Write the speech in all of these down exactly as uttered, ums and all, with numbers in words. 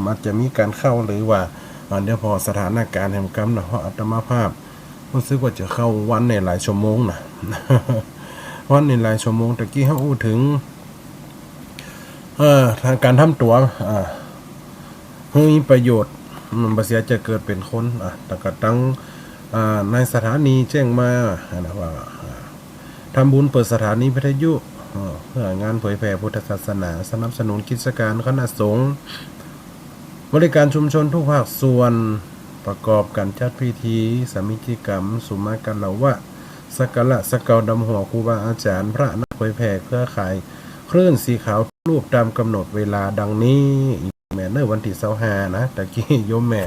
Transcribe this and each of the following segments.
อาจจะมีก๋านเข้าหรือว่า อ่า เดี๋ยวผ่อสถานก๋ารณ์แหมกำนะ เพราะอาตมาภาพรู้สึกว่าจะเข้าวันในหลายชั่วโมงนะ วันในหลายชั่วโมง ตะกี้เฮาอู้เถิง เอ่อ ก๋านทำตั๋ว อ่า หื้อมีประโยชน์ อืม บ่เสียเจิดเกิดเป๋นคน อ่ะ แล้วก็ตัง อ่า ในสถานีแจ้งมา อ่า นะ ว่า อ่า ทำบุญเปิดสถานีวิทยุ อ่า เพื่องานเผยแผ่พุทธศาสนา สนับสนุนกิจก๋านคณะสงฆ์ บริการชุมชนทุกภาคส่วน ประกอบก๋านจัดพิธี สามีจิกรรม สุมากัลละวะ สักการะ สักเกาดำหัวครูบาอาจ๋ารย์ พระนักเผยแผ่เครือข่ายคลื่นสีขาวทุกรูปตามกำหนดเวลาดังนี้ แม่นเน่อ วันตี้ซาวห้านะ ตะกี้โยมแม่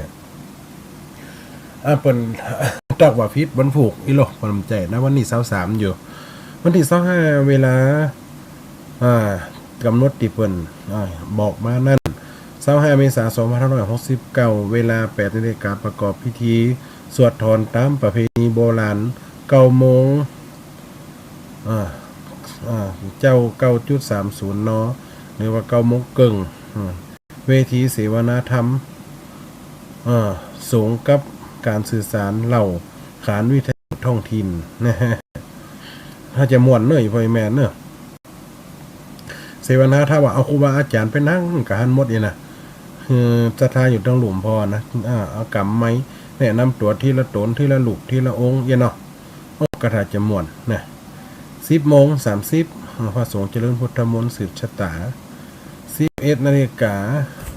อ่า เปิ้น ตักว่าผิดวันพูกอี้โล เปิ้นบ่ใจ้นะ วันนี้ซาวสามอยู่ วันตี้ซาวห้า เวลา อ่า กำหนดตี้เปิ้น อ่า บอกมานั้น ซาวห้า เมษา สองพันห้าร้อยหกสิบเก้า เวลา แปดนาฬิกา ประกอบพิธีสวดถอนต๋ามประเพณีโบราณ เก้าโมง อ่า อ่า เจ๊า เก้าจุดสามศูนย์ น หรือว่า เก้าโมงเกิ่ง อืม เวทีเสวนาธรรม เอ่อ สงฆ์กับก๋านสื่อสารเหล่าขานวิทยุท้องถิ่น นะฮะ ถ้าจะม่วนเน่อ อีพ่ออีแม่เน่อ เสวนาธรรมว่าเอาครูบาอาจ๋ารย์ไปนั่งกั๋นหั้นหมดเนี่ยนะ คือศรัทธาอยู่ตังลุ่มผ่อนะ อ่า เอาก๋ำไมค์แนะนำตั๋วทีละต๋น ทีละรูป ทีละองค์เนี่ยเนาะ โอ้ ก็ถ้าจะม่วนนะ สิบโมงสามสิบ พระสงฆ์เจริญพุทธมนต์สืบชะตา สิบเอ็ดนาฬิกา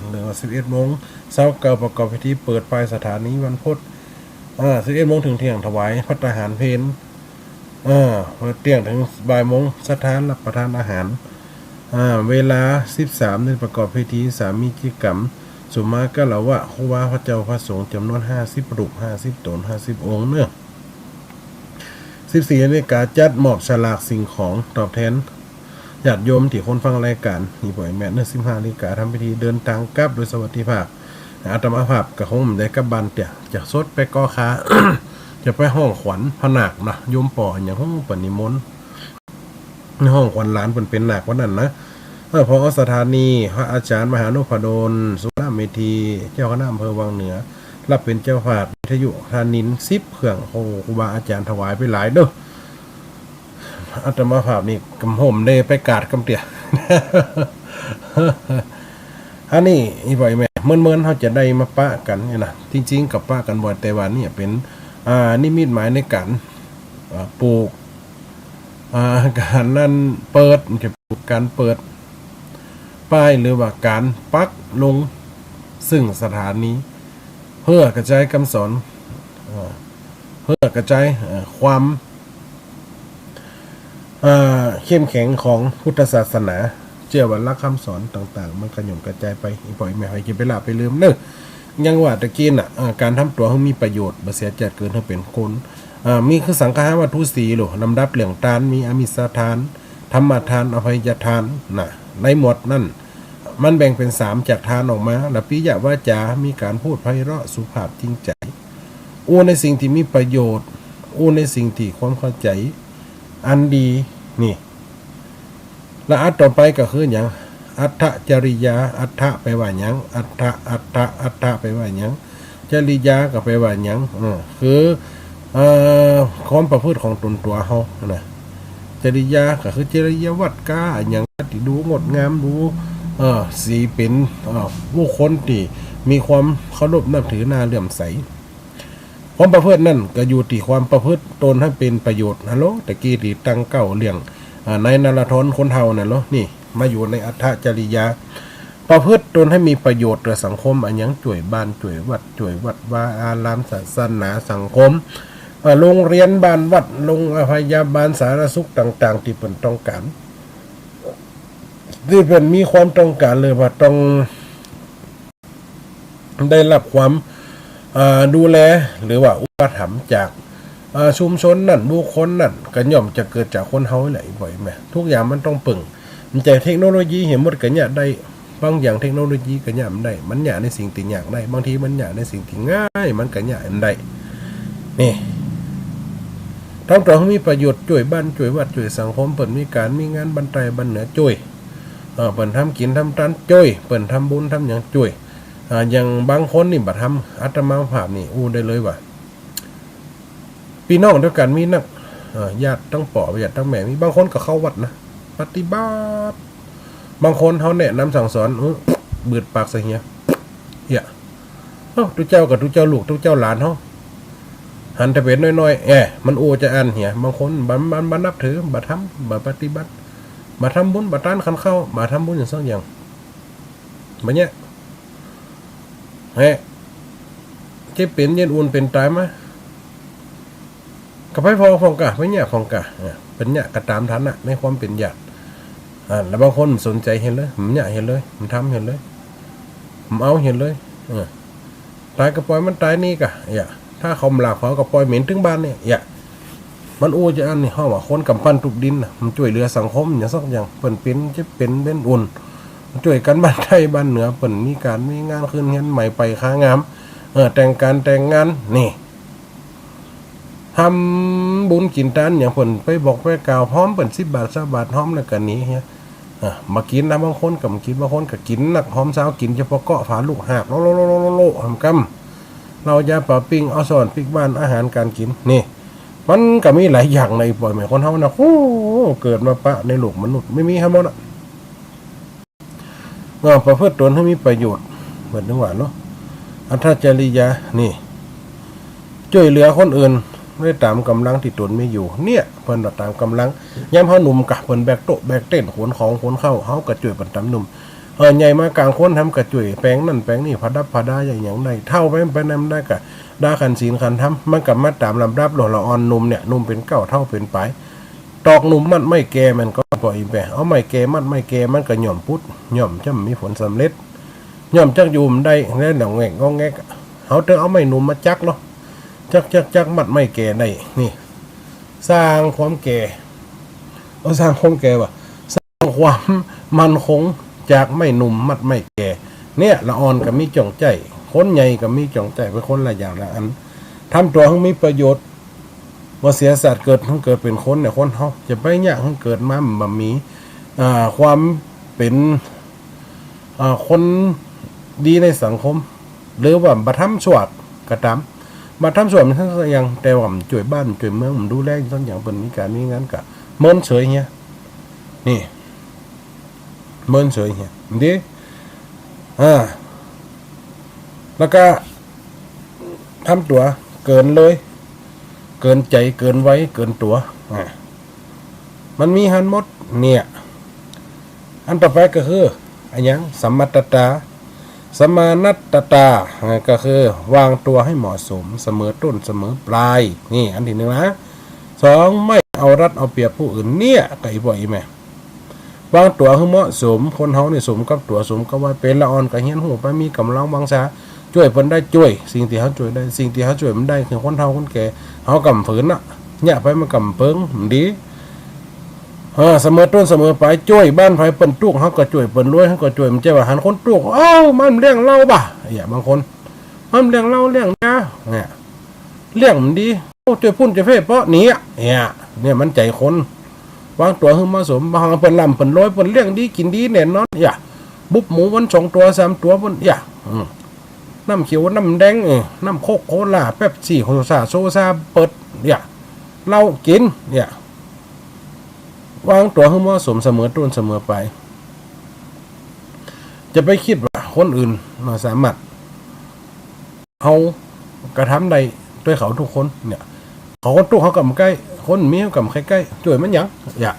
หรือว่า สิบเอ็ดโมงซาวเก้า ประกอบพิธีเปิดป้ายสถานีวันพุธ อ่า สิบเอ็ดโมงเถิงเตี้ยงถวายภัตตาหารเพล เออ เตี้ยงเถิงบ่ายโมงศรัทธารับประทานอาหาร อ่า เวลา สิบสามนาฬิกา ประกอบพิธีสามีจิกรรม สุมากัลละวะ ครูบาพระเจ้าพระสงฆ์จ๋ำนวน ห้าสิบรูป ห้าสิบต๋น ห้าสิบองค์เน่อ สิบสี่นาฬิกา จัดมอบสลากสิ่งของตอบแทนญาติโยมตี้คนฟังรายก๋าน นี่บ่อยแม่นเน่อ สิบห้านาฬิกา ทำพิธีเดินตางกลับโดยสวัสดิภาพ อาตมาภาพก็คงบ่ได้กลับบ้านเตื้อ จะสดไปก่อข้า จะไปฮ้องขวัญพระนาคนะ โยมป้ออะหยัง โอ้ ปะนิมนต์ ฮ้องขวัญหลานเปิ้นเป๋นนาควันนั้นนะ เออ ผอ.สถานี พระอาจ๋ารย์มหานพดล สุวรรณเมธี เจ้าคณะอำเภอวังเหนือ รับเป๋นเจ้าภาพ วิทยุธานินทร์ สิบเครื่อง โอ้ ครูบาอาจ๋ารย์ถวายไปหลายเน่อ อาตมาภาพนี่ก็บ่ได้ไปกาดกำเตื้อ อันนี้ อีพ่ออีแม่ เมินๆ เฮาจะได้มาปะกั๋นเนี่ยนะ จริงๆ ก็ปะกั๋นบ่อย แต่ว่าเนี่ยเป๋น อ่า นิมิตหมายในก๋าน อ่า ปลูก อ่า ก๋านนั้นเปิด มันจะปลูกก๋านเปิดป้าย หรือว่าก๋านปักลงซึ่งสถานี เพื่อกระจายกำสอน เอ่อ เพื่อกระจาย เอ่อ ความ เอ่อ เข้มแข็งของพุทธศาสนา เจื้อว่าหลักกำสอนต่างๆ มันก็ย่อมกระจายไป อีพ่ออีแม่เฮาจะไปละไปลืมเน่อ อย่างว่าตะกี้น่ะ เอ่อ ก๋านทำตั๋วหื้อมีประโยชน์ บ่เสียเจิดเกิดหื้อเป๋นคน เอ่อ มีคือสังฆะวัตถุสี่โล ลำดับเรื่องตาน มีอามิสทาน ธรรมทาน อภัยทาน น่ะ ในหมวดนั้น มันแบ่งเป๋นสามจากทานออกมา ละปิยวาจ๋า มีก๋านพูดไพเราะสุภาพจริงใจ๋ อู้ในสิ่งตี้มีประโยชน์ อู้ในสิ่งตี้ความเข้าใจ๋อันดี นี่ ละอัตต่อไปก็คือหยัง อัตถจริยา อัตถะแปลว่าหยัง อัตถะ อัตถะ อัตถะแปลว่าหยัง จริยาก็แปลว่าหยัง เออ คือ เอ่อ ความประพฤติของต๋นตั๋วเฮานะ จริยาก็คือจริยวัตร ก๋าอะหยังตี้ดูงดงาม ดู เอ่อ สีเป๋น เอ่อ บุคคลตี้มีความเคารพนับถือ น่าเลื่อมใส ความประพฤตินั้นก็อยู่ตี้ความประพฤติตนหื้อเป๋นประโยชน์ ฮัลโหล ตะกี้ตี้ตั้งเก๊าเรื่อง อ่า นายนาราธรคนเฒ่านั่นเหรอ นี่ มาอยู่ในอัตถจริยา ประพฤติตนหื้อมีประโยชน์แก่สังคม อะหยัง จ้วยบ้าน จ้วยวัด จ้วยวัดวาอาราม ศาสนา สังคม เอ่อ โรงเรียน บ้านวัด โรงพยาบาล สาธารณสุขต่างๆ ตี้เปิ้นต้องก๋าน ตี้เปิ้นมีความต้องก๋านเลยว่าต้อง ได้รับความ เอ่อ ดูแล หรือว่าอุปถัมภ์จาก เอ่อ ชุมชนนั้น บุคคลนั้น ก็ย่อมจะเกิดจากคนเฮานี่แหละ อีพ่ออีแม่ ทุกอย่างมันต้องเปิ่ง บ่ใจ้เทคโนโลยีหื้อหมดก็เยียะได้ บางอย่างเทคโนโลยีก็เยียะบ่ได้ มันเยียะในสิ่งตี้ยากได้ บางทีมันเยียะในสิ่งตี้ง่าย มันก็เยียะบ่ได้ นี่ ทำตั๋วหื้อมีประโยชน์ จ้วยบ้าน จ้วยวัด จ้วยสังคม เปิ้นมีก๋านมีงานบ้านใต้บ้านเหนือ จ้วย เอ่อ เปิ้นทำกิ๋นทำตาน จ้วย เปิ้นทำบุญทำหยัง จ้วย อ่า อย่างบางคนนี่บ่ทำ อาตมาภาพนี่อู้ได้เลยว่า ปี้น้องตวยกั๋นมีนัก อ่า ญาติตังป้อญาติตังแม่มี บางคนก็เข้าวัดนะ ปฏิบัติ บางคนเฮาแนะนำสั่งสอน อื้อ บืดปากใส่เหีย เหีย เอ้า ตุ๊เจ้ากับตุ๊เจ้าลูกตุ๊เจ้าหลานเฮา หันแต่เป๋นน้อยๆ แอะ มันอู้จะอั้นเหีย บางคนบ่ บ่ บ่นับถือ บ่ทำ บ่ปฏิบัติ บ่ทำบุญ บ่ตานขันข้าว บ่ทำบุญอย่างสักอย่าง บ่เยียะ แหะ เจ็บเป๋นเย็นอุ่นเป๋นต๋ายมา ก็ไปผ่อพ่องกา ไปเยียะพ่องกา อ่า เป๋นเยียะก็ต๋ามฐานะในความเป๋นญาติ อ่า แล้วบางคนบ่สนใจ๋เหียเลย บ่เยียะเหียเลย บ่ทำเหียเลย บ่เอาเหียเลย เออ ต๋ายก็ป่อยมันต๋ายนี่กา เหีย ถ้าเขาบ่ลากเผาก็ป่อยเหม็นตึงบ้านเนี่ย เหีย มันอู้จะอั้นนี่ เฮาว่าคนก๋ำปั้นตุ๊บดินน่ะ มันจ้วยเหลือสังคมอย่างสักอย่าง เปิ้นเป๋นเจ็บเป๋นเย็นอุ่น จ้วยกั๋นบ้านใต้บ้านเหนือ เปิ้นมีก๋านมีงานขึ้นเฮือนใหม่ไปคางาม เออ แต่งก๋านแต่งงาน นี่ ทำบุญกิ๋นตานอย่างเปิ้นไปบอกไปกล่าว ฮอมเปิ้นสิบบาทซาวบาท ฮอมแล้วก็หนีเหีย อ่ะ บ่กิ๋นนะ บางคนก็บ่กิ๋น บางคนก็กิ๋นนัก ฮอมซาวกิ๋นเฉพาะเกาะฝาลูกหาบ โละโละโละโละโละ หำกำ เหล้ายาปาปิ้ง เอาซ้อนปิ๊กบ้าน อาหารก๋านกิ๋น นี่ มันก็มีหลายอย่างในป่อยแม่คนเฮานะ โอ้ เกิดมาปะในโลกมนุษย์ บ่มีหั้นบ่นะ เออ ประพฤติตนหื้อมีประโยชน์ เปิ้นถึงว่าเนาะ อัตถจริยา นี่ จ้วยเหลือคนอื่นได้ต๋ามก๋ำลังตี้ตนมีอยู่ เนี่ย เปิ้นว่าต๋ามก๋ำลัง ยามเฮาหนุ่มกา เปิ้นแบกโต๊ะแบกเต็นท์ ขนของขนข้าว เฮาก็จ้วยเปิ้นต๋ามหนุ่ม เออ ใหญ่มากลางคนทำก็จ้วยแปลงนั่นแปลงนี่ ผะดับผะดาอย่าง อย่างใด เฒ่าไป ไปนำได้ก็ดาขันศีลขันธรรม มันก็มาต๋ามลำดับ ละอ่อนหนุ่มเนี่ย หนุ่มเป๋นเก๊า เฒ่าเป๋นป๋าย ตอกหนุ่มมัดไม้แก่ มันก็ป่อยอีแปะ เอาไม้แก่มัดไม้แก่ มันก็ย่อมปุด ย่อมจะบ่มีผลสำเร็จ ย่อมจักอยู่บ่ได้ แล้วหนองแงกงองแงก เฮาเถิงเอาไม้หนุ่มมาจักเนาะ จัก จัก จักมัดไม้แก่ได้ นี่ สร้างความแก่ เอา สร้างความแก่ว่ะ สร้างความมั่นคงจากไม้หนุ่มมัดไม้แก่ เนี่ย ละอ่อนก็มีจ้องใจ๊ คนใหญ่ก็มีจ้องใจ๊ เป๋นคนละอย่างละอัน ทำตั๋วหื้อมีประโยชน์ บ่เสียสัตว์เกิด หื้อเกิดเป๋นคนเนี่ย คนเฮาจะไปเยียะหื้อเกิดมาบ่มี อ่า ความเป๋น อ่า คนดีในสังคม หรือว่าบ่ทำชั่วก็ต๋าม บ่ทำชั่วมันสักอย่าง แต่ว่าบ่จ้วยบ้านจ้วยเมือง บ่ดูแลสักอย่าง เปิ้นมีก๋านมีงานก็เมินเฉยเหีย นี่ เมินเฉยเหีย ดี อ่า แล้วก็ทำตั๋วเกินเลย เกินใจ๋ เกินวัย เกินตั๋ว อ่า มันมีหั้นหมด เนี่ย อันต่อไปก็คือ อะหยัง สมัตตา สมานัตตา อ่า ก็คือวางตั๋วหื้อเหมาะสม เสมอต้นเสมอปลาย นี่ อันตี้นึ่งนะ สอง ไม่เอารัดเอาเปรียบผู้อื่น เนี่ย ก็อีป่อยอีแม่ วางตั๋วหื้อเหมาะสม คนเฮานี่สมกับตั๋วสมกับวัย เป๋นละอ่อนก็เฮียนฮู้ไป มีก๋ำลังวังชา จ้วยเปิ้นได้จ้วย สิ่งตี้เฮาจ้วยได้ สิ่งตี้เฮาจ้วยบ่ได้ คือคนเฒ่าคนแก่ เฮาก็บ่ฝืนน่ะ เยียะไปมันก็บ่เปิง บ่ดี เออ เสมอต้นเสมอปลาย จ้วยบ้านใผเปิ้นตุ๊กข์ เฮาก็จ้วย เปิ้นรวย เฮาก็จ้วย บ่ใจ้ว่าหันคนตุ๊กข์ เอ้า มันบ่เลี้ยงเฮาบ่ะ เหีย บางคน มันบ่เลี้ยงเฮาเลี้ยงยา เนี่ย เลี้ยงบ่ดี โอ้ จ้วยปุ้นจ้วยเพ่เปาะ เนี่ย เนี่ย เนี่ย มันใจ๋คน วางตั๋วหื้อเหมาะสม บ่หันเปิ้นร่ำเปิ้นรวย เปิ้นเลี้ยงดีกิ๋นดีแน่นอน เหีย บุบหมูวันสองตั๋วสามตั๋วปุ้น เหีย อืม น้ำเขียวน้ำแดง เออ น้ำโคกโคล่า เป๊ปซี่ โซดา โซดา เปิด เหีย เหล้ากิ๋น เหีย วางตั๋วหื้อเหมาะสม เสมอต้นเสมอปลาย จะไปกึ๊ดว่าคนอื่นบ่สามารถ เฮากระทำได้ตวยเขากู้คน เนี่ย เขาคนตุ๊กข์เฮาก็บ่ใก้ คนมีเฮาก็บ่ใก้ จ้วยมันหยัง เหีย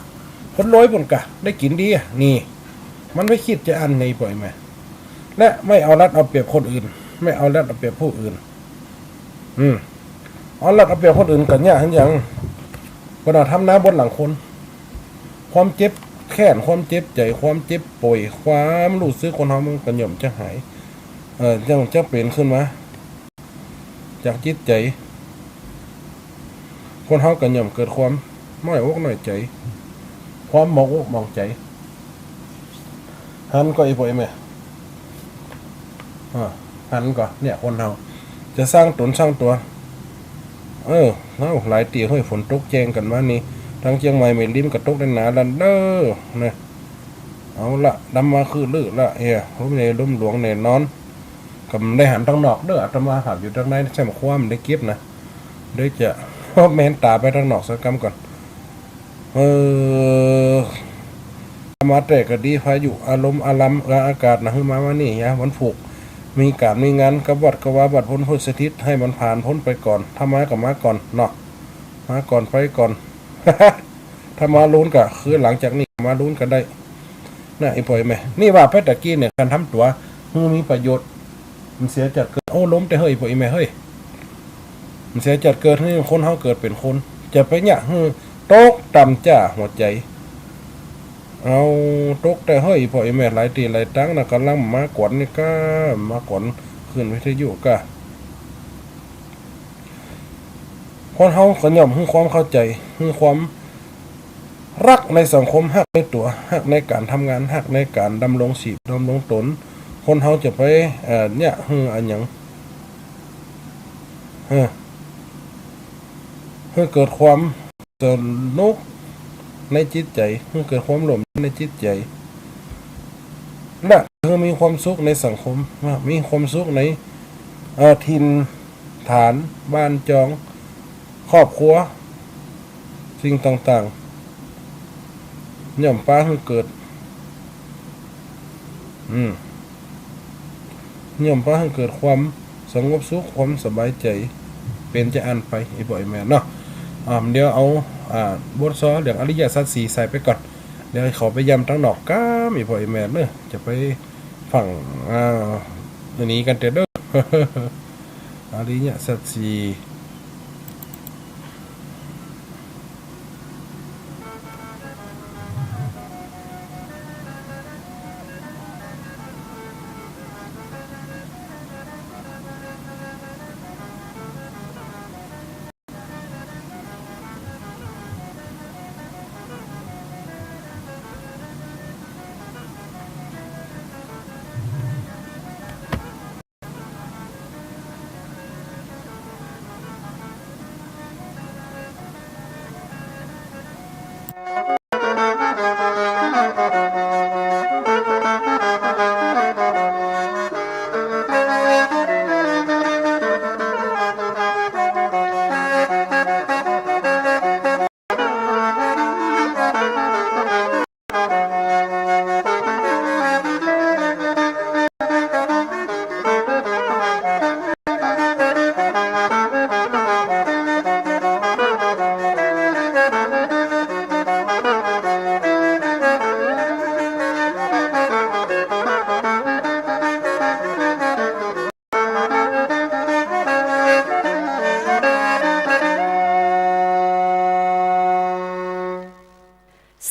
คนรวยปุ้นก็ได้กิ๋นดีอะ นี่ มันไปกึ๊ดจาอั้นไง ป่อยแม่ และไม่เอารัดเอาเปรียบคนอื่น ไม่เอารัดเอาเปรียบผู้อื่น อืม เอารัดเอาเปรียบคนอื่นก็เยียะหั้นหยัง เปิ้นว่าทำนาบนหลังคน ความเจ็บแค้น ความเจ็บใจ๋ ความเจ็บป่วย ความฮู้สึกคนเฮามันก็ย่อมจะหาย เอ่อ ย่อมจะเป๋นขึ้นมา จากจิตใจ๋ คนเฮาก็ย่อมเกิดความน้อยอกน้อยใจ๋ ความหมองอกหมองใจ๋ หันก่ออีป่อยแม่ อ่า หันก่อ เนี่ย คนเฮาจะสร้างต๋นสร้างตั๋ว เออ เอ้า หลายตี้ เฮ้ย ฝนตกแจ้งกั๋นมานี่ ตังเจียงใหม่แม่ริมก็ตกได้หนาละเน่อ นะ เอาละ ดำมาคือลือละ เอ้ย ลมใหญ่ลมหลวงแน่นอน ก็บ่ได้หันตางนอกเน่อ อาตมาภาพอยู่ตางใน แส้มคว้าบ่ได้เก็บนะ เดี๋ยวจะ แมนต๋าไปตางนอกสักกำก่อน เออ ถ้ามาแต๊ก็ดี พายุอะลมอะลำ เออ อากาศนะ หื้อมามานี่ ยะ วันพูก มีก๋านมีงานกับวัดก็ว่าวัดพุ้น พุ้นสถิต หื้อมันผ่านพุ้นไปก่อน ถ้ามาก็มาก่อนเนาะ มาก่อนไปก่อน ถ้ามาลุนก็คือหลังจากนี้มาลุนก็ได้ นะ อีพ่ออีแม่ นี่ว่าไปตะกี้เนี่ย ก๋านทำตั๋วหื้อมีประโยชน์ มันเสียจัดเกิด โอ้ ล้มแต๊เฮ้ย อีพ่ออีแม่เฮ้ย มันเสียจัดเกิด หื้อคนเฮาเกิดเป๋นคน จะไปเยียะหื้อตกต่ำจ้าหัวใจ๋ เอา ตกแต๊เฮ้ย อีพ่ออีแม่ หลายตี้หลายตังนะ ก่ำลังมากวนนี่ก้า มากวนขึ้นวิทยุก้า คนเฮาก็ย่อมหื้อความเข้าใจ๋ หื้อความฮักในสังคม ฮักในตั๋ว ฮักในก๋านทำงาน ฮักในก๋านดำรงชีพ ดำรงต๋น คนเฮาจะไป เอ่อ เยียะหื้ออะหยัง เออ หื้อเกิดความสนุกในจิตใจ๋ หื้อเกิดความร่มเย็นในจิตใจ๋ และหื้อมีความสุขในสังคม มีความสุขใน เอ่อ ถิ่นฐาน บ้านจอง ครอบครัว สิ่งต่างๆ ย่อมปาหื้อเกิด อืม ย่อมปาหื้อเกิดความสงบสุข ความสบายใจ๋ เป๋นจาอั้นไป อีพ่ออีแม่เนาะ อ่า เดี๋ยวเอา อ่า บทซอเรื่องอริยสัจสี่ใส่ไปก่อน เดี๋ยวขอไปย่ำตางนอกกำ อีพ่ออีแม่เนาะ จะไปฟั่ง อ่า อันนี้กั๋นเต๊อะเน่อ อริยสัจสี่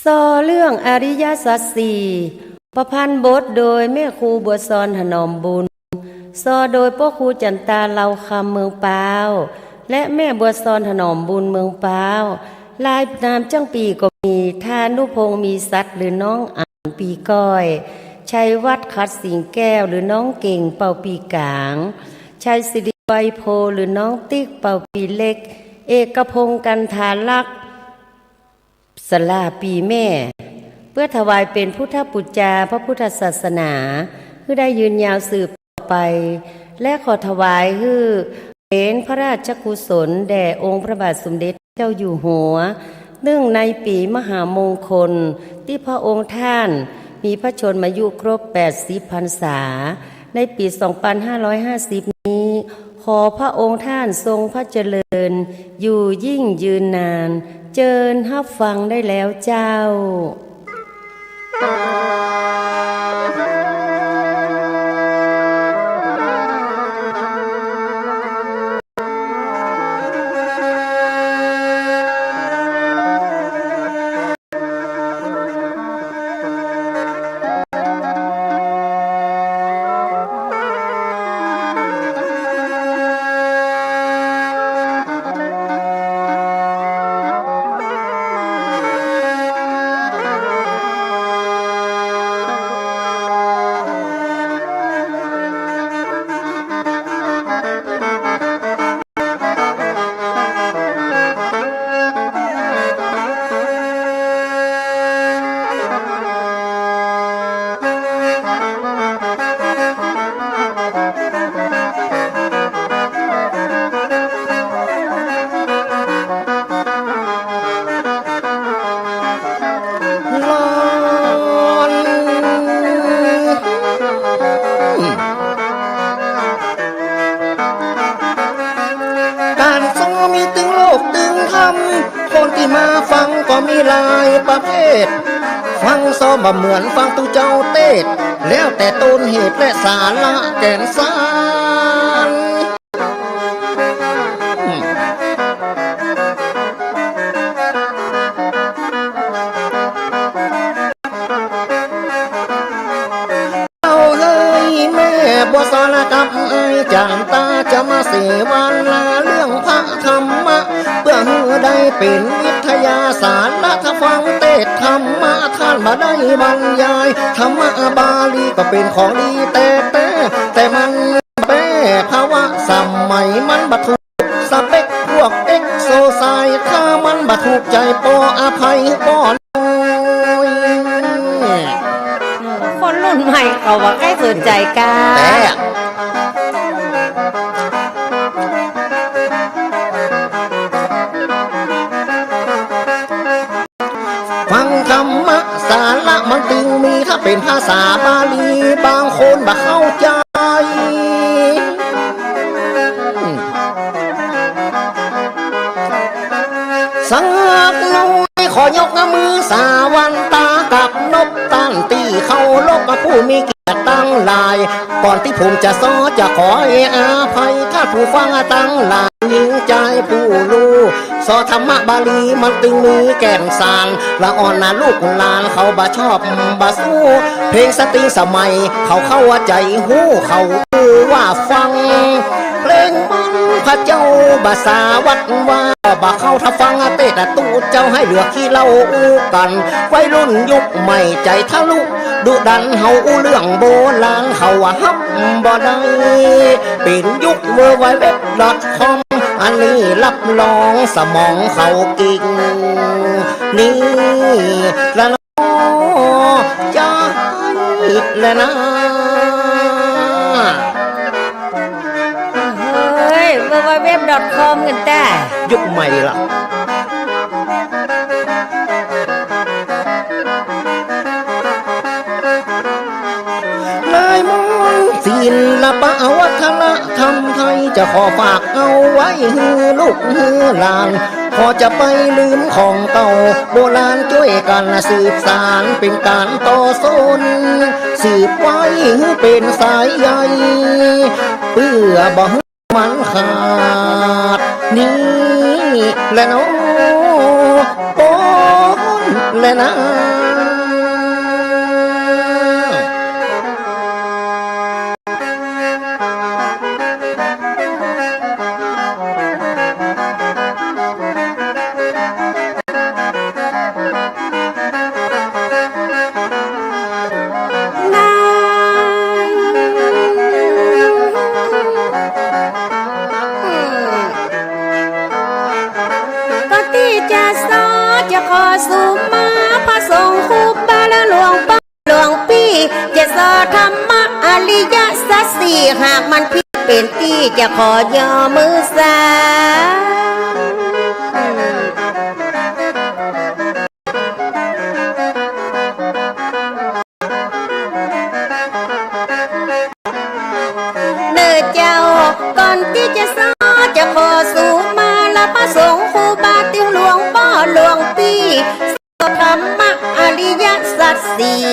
ซอเรื่องอริยสัจสี่ ประพันธ์บทโดยแม่ครูบัวซอนถนอมบุญ ซอโดยป้อครูจันตา เหล่าคำ เมืองป๊าว และแม่บัวซอนถนอมบุญ เมืองป๊าว ลายนามจ้างปี้ก็มี ธานุพงษ์ มีสัตย์ หรือน้องอั๋น ปีก้อย ชัยวัฒน์ ขัดสิงแก้ว หรือน้องเก่ง เป่าปีก๋าง ชัยสิริ ไวโพ หรือน้องติ๊ก เป่าปีเล็ก เอกพงษ์ กันธาลักษณ์ สลาปีแม่ เปื้อถวายเป๋นพุทธปู๋จาพระพุทธศาสนา หื้อได้ยืนยาวสืบต่อไป และขอถวายหื้อเป๋นพระราชกุศลแด่องค์พระบาทสมเด็จเจ้าอยู่หัว เนื่องในปี๋มหามงคล ตี้พระองค์ท่านมีพระชนมายุครบแปดสิบพรรษา ในปี๋สองปันห้าร้อยห้าสิบนี้ ขอพระองค์ท่านทรงพระเจริญ อยู่ยิ่งยืนนาน เจิญฮับฟังได้แล้วเจ้า คนตี้มาฟังก็มีหลายประเภท ฟังซ้อมบ่เหมือนฟังตุ๊เจ้าเตสน์ แล้วแต่ต้นเหตุและสาระแก่นสาร เอาเฮ้ยแม่บัวสอนกับไอ้จันตา จะมาเสวนาเรื่องพระธรรมะ เปื้อหื้อได้เป๋นวิทยาสาร ถ้าฟังเตสน์ธรรมะ ต้านบ่ได้บรรยาย ธรรมะบาลีก็เป๋นของดีแต๊ๆ แต่มันแป๊ ภาวะสมัยมันบ่ถูก สเปคพวกเอ็กโซไซส์ ถ้ามันบ่ถูกใจ๋ปออภัยปอน้อย คนรุ่นใหม่เขาบ่ใค่สนใจ๋กา แต่ ฟังธรรมะสาระมันตึงมี ถ้าเป๋นภาษาบาลีบางคนบ่เข้าใจ๋ สักหน้อยขอยกมือสาวันตากับนบต้านตี้เคารพผู้มีเกียรติตังหลาย ก่อนตี้ผมจะซ้อจะขออภัยต้านผู้ฟังตังหลาย หญิงจายผู้ฮู้ ซ้อธรรมะบาลีมันตึงมีแก่นสาร ละอ่อนนะลูกหลานเขาบ่ชอบบ่สู้ เพลงสตริงสมัยเขาเข้าใจ๋ฮู้ เขาอู้ว่าฟัง เพลงมันพระเจ้าบ่สาวัดว่า บ่เข้าถ้าฟังเตสน์ตุ๊เจ้า หื้อเหลือขี้เหล้าอู้กั๋น วัยรุ่นยุคใหม่ใจ๋ทะลุ ดุดันเฮาอู้เรื่องโบราณ เขาว่าฮับบ่ได้ เป๋นยุค เวิลด์ไวด์เว็บดอทคอม อันนี้ฮับรองสมองเขากิ่ง นี่ละน้อ จะแลนา เฮ้ย เวิลด์ไวด์เว็บดอทคอม กั๋นแต๊ ยุคใหม่ละ นายมนต์ ศิลปะวัฒนธรรมไทย จะขอฝากเอาไว้หื้อลูกหื้อหลาน บ่จะไปลืมของเก่าโบราณ จ้วยกั๋นสืบสานเป๋นก๋านต่อสน สืบไว้หื้อเป๋นสายใย เปื้อบ่หื้อ มันขาด นี่แลน้อ ปอนแลนา นาย ก่อนตี้จะซ้อจะขอสุมา พระสงฆ์ครูบาและหลวงป้อหลวงปี้ จะซ้อธรรมะอริยสัจสี่ หากมันผิดเป๋นตี้จะขอย่อมือสา เน่อเจ้า ก่อนตี้จะซ้อจะขอสุมา ละพระสงฆ์ครูบาตี้หลวงป้อหลวงปี้ ธรรมะอริยสัจสี่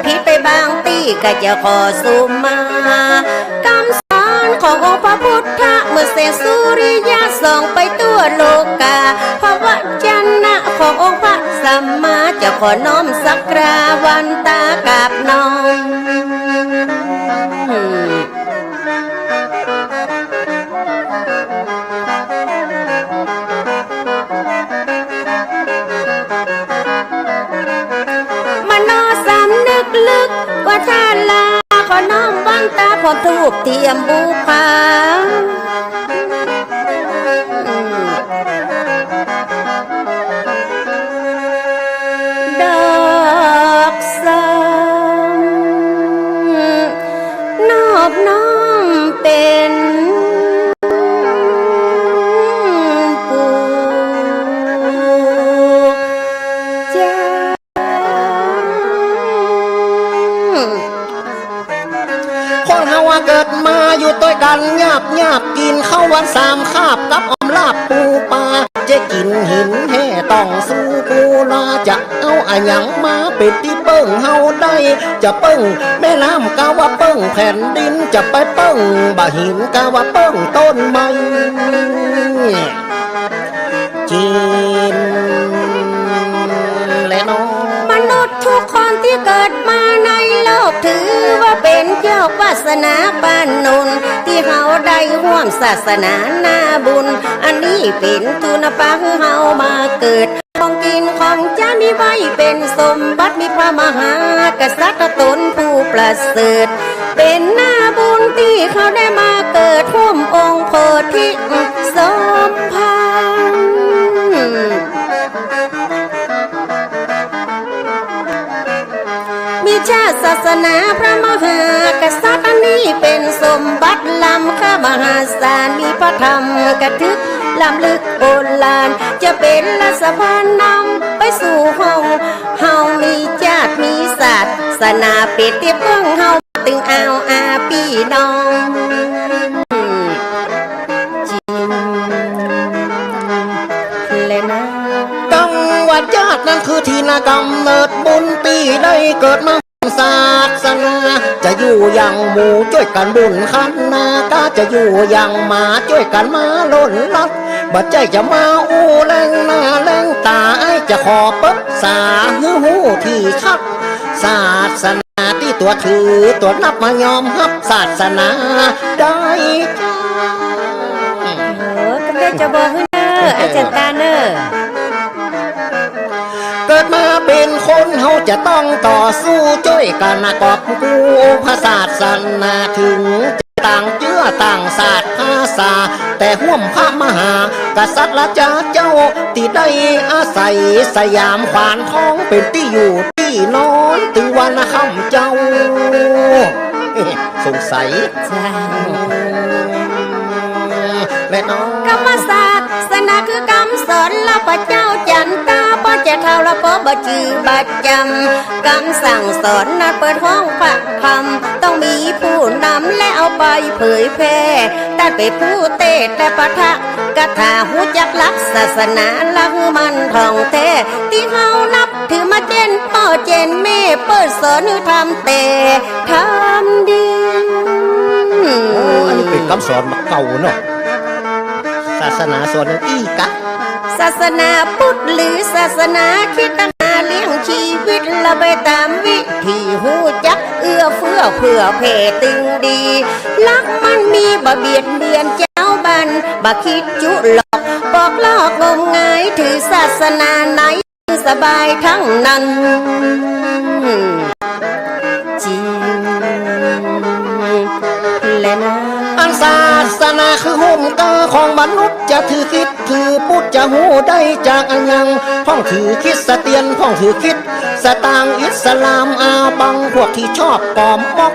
ผิดไปบางตี้ก็จะขอสุมา กำสอนขององค์พระพุทธะ เหมือนแสงสุริยะส่องไปทั่วโลกา พระวจนะขององค์พระสัมมา จะขอน้อมสักการะวันตากราบน้อม มโนสำนึกลึกว่าถ้าลา ขอน้อมวันตาพร้อมธูปเตียมบูชา ดอกส้ม นอบน้อมเป๋นปู๋จา คนเฮาอะเกิดมาอยู่ตวยกั๋นยากๆ กิ๋นข้าววันสามคาบกับอ่อมลาบปู๋ป๋า จะกิ๋นหื้อ อะหยังมาเป๋นตี้เปิ้งเฮาได้ จะเปิ้งแม่น้ำกาว่าเปิ้งแผ่นดิน จะไปเปิ้งบ่าหินกาว่าเปิ้งต้นไม้ จีนแลเนาะ มนุษย์ทุกคนตี้เกิดมาในโลก ถือว่าเป๋นโชควาสนาปานนุน ตี้เฮาได้ฮ่วมศาสนานาบุญ อันนี้เป๋นทุนปาหื้อเฮามาเกิด ของกิ๋นของใจ๊มีไว้เป๋นสมบัติ มีพระมหากษัตริย์ต๋นผู้ประเสริฐ เป๋นนาบุญตี้เฮาได้มาเกิดฮ่วมองค์โพธิสมภาร มีชาติศาสนาพระมหากษัตริย์ อันนี้เป๋นสมบัติล้ำค่ามหาศาล มีพระธรรมกระทึกล้ำลึกโอฬาร จะเป๋นราชสะพานนำไปสู่ห้องเฮา มีจาติมีศาสนาเป๋นตี้เปิ้งเฮา ตึงเอาอาปี้น้อง จีนแลนะ กำว่าจาตินั้นคือตี้นากำเนิดบุญ ตี้ได้เกิดมาศาสนา จะอยู่อย่างหมูจ้วยกั๋นบุญคันนา กาจะอยู่อย่างหมาจ้วยกั๋นมาล่นลัด บ่ใจ้จะมาอู้แลงหน้าแลงต๋า อ้ายจะขอปรึกษาหื้อฮู้ตี้ชัด ศาสนาตี้ตั๋วถือตั๋วนับมายอมฮับศาสนาได้ เออ กำได้จะบอกหื้อเน่อ อาจ๋ารย์ตาเน่อ เกิดมาเป๋นคนเฮาจะต้องต่อสู้จ้วยกั๋นนะ กอบกู้พระศาสนา ถึงจะต่างเจื้อต่างศาสตร์ภาษา แต่ฮ่วมพระมหากษัตริย์ราชาเจ้า ตี้ได้อาศัยสยามขวานทองเป๋นตี้อยู่ตี้นอน ตึงวานะค่ำเจ้า สงสัย เจ้า แลเนาะ กำว่าศาสนาคือกำสอนลาพระเจ้าจันตา ป้อจะเฒ่าละป้อบ่จื้อบ่จ๋ำ กำสั่งสอนนั้นเปิ้นฮ้องพระธรรม ต้องมีผู้นำและเอาไปเผยแพร่ ต้านเป๋นผู้เตสน์และปาฐกถา ฮู้จักหลักศาสนาละหื้อมันท่องแท้ ตี้เฮานับถือมาเจ้นป้อเจ้นแม่ เปิ้นสอนหื้อทำแต่ ทำดี โอ้ อันนี้เป๋นกำสอนเก่าเนาะ ศาสนาสอนอย่างอี้กะ ศาสนาพุทธหรือศาสนาคริสต์ หาเลี้ยงชีวิตละไปต๋ามวิถี ฮู้จักเอื้อเฟื้อเผื่อแผ่ตึงดี หลักมันมีบ่เบียดเบียนจาวบ้าน บ่คิดจุหลอก ปอกลอกงมงาย ถือศาสนาไหน สบายทั้งนั้น จีนแลนะ อันศาสนาคือฮ่มเกล้าของมนุษย์ จะถือคริสต์ถือพุทธจะฮู้ได้จากอะหยัง พ่องถือคริสเตียน พ่องถือคริสต์ สตางค์อิสลามอาบัง พวกตี้ชอบปลอมม็อก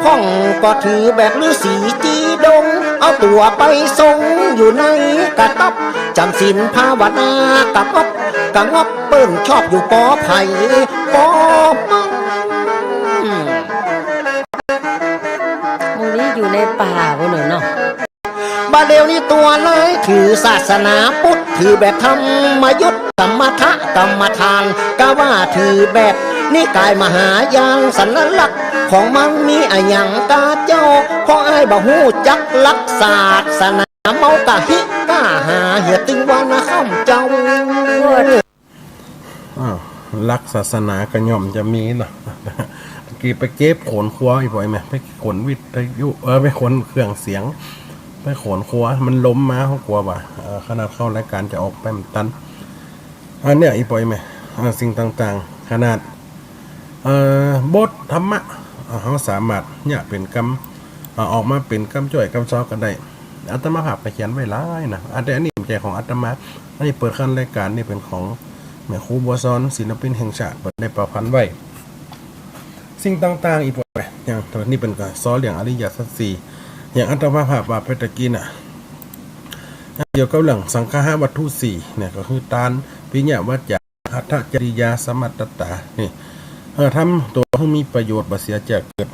พ่องก็ถือแบบฤๅษีจี้ดง เอาตั๋วไปทรงอยู่ในกระต๊อบ จ๋ำศีลภาวนากะงอบกะงอบ เปิ้นชอบอยู่ปอไผ่ปอมัน หมู่นี้อยู่ในป่าปู้นเนาะ บ่าเดี่ยวนี้ตั๋วหลายถือศาสนาพุทธ ถือแบบธรรมยุต กรรมฐะกรรมฐาน กาว่าถือแบบนิกายมหายาน สัญลักษณ์ของมันมีอะหยังกาเจ้า เพราะอ้ายบ่ฮู้จักหลักศาสนา เมากะหิกล้าหาเหีย ตึงวานะค่ำเจ้า อ้าว หลักศาสนากะย่อมจะมีเนาะ ตะกี้ไปเก็บขนครัว อี่ปอยแม่ ไปขนวิทยุ เออ ไปขนเครื่องเสียง ไปขนครัว มันล้มมา เฮากลัวว่า เออ ขนาดเข้ารายก๋านจะออกไปบ่ตัน อันเนี้ย อี่ปอยแม่ เออ สิ่งต่างๆ ขนาด เอ่อ บทธรรมะ เอ่อ เฮาสามารถเยียะเป๋นกำ เอ่อ ออกมาเป๋นกำจ้วยกำซอก็ได้ อาตมาภาพก็เขียนไว้หลายนะ อัน แต่อันนี้บ่ใจ้ของอาตมา อันนี้เปิดขั้นรายก๋าน นี่เป๋นของแม่ครูบัวสอน ศิลปินแห่งชาติ เปิ้นได้ประพันธ์ไว้ สิ่งต่างๆ อี่ปอย อย่าง นี่เปิ้นก็ซอเรื่องอริยสัจสี่ อย่างอาตมาภาพว่าไปตะกี้น่ะ เกี่ยวกับเรื่องสังคหวัตถุสี่เนี่ย ก็คือตาน ปิยะวาจา อัตถจริยา สมัตตา นี่ เออ ทำตั๋วหื้อมีประโยชน์ บ่เสียจากเกิด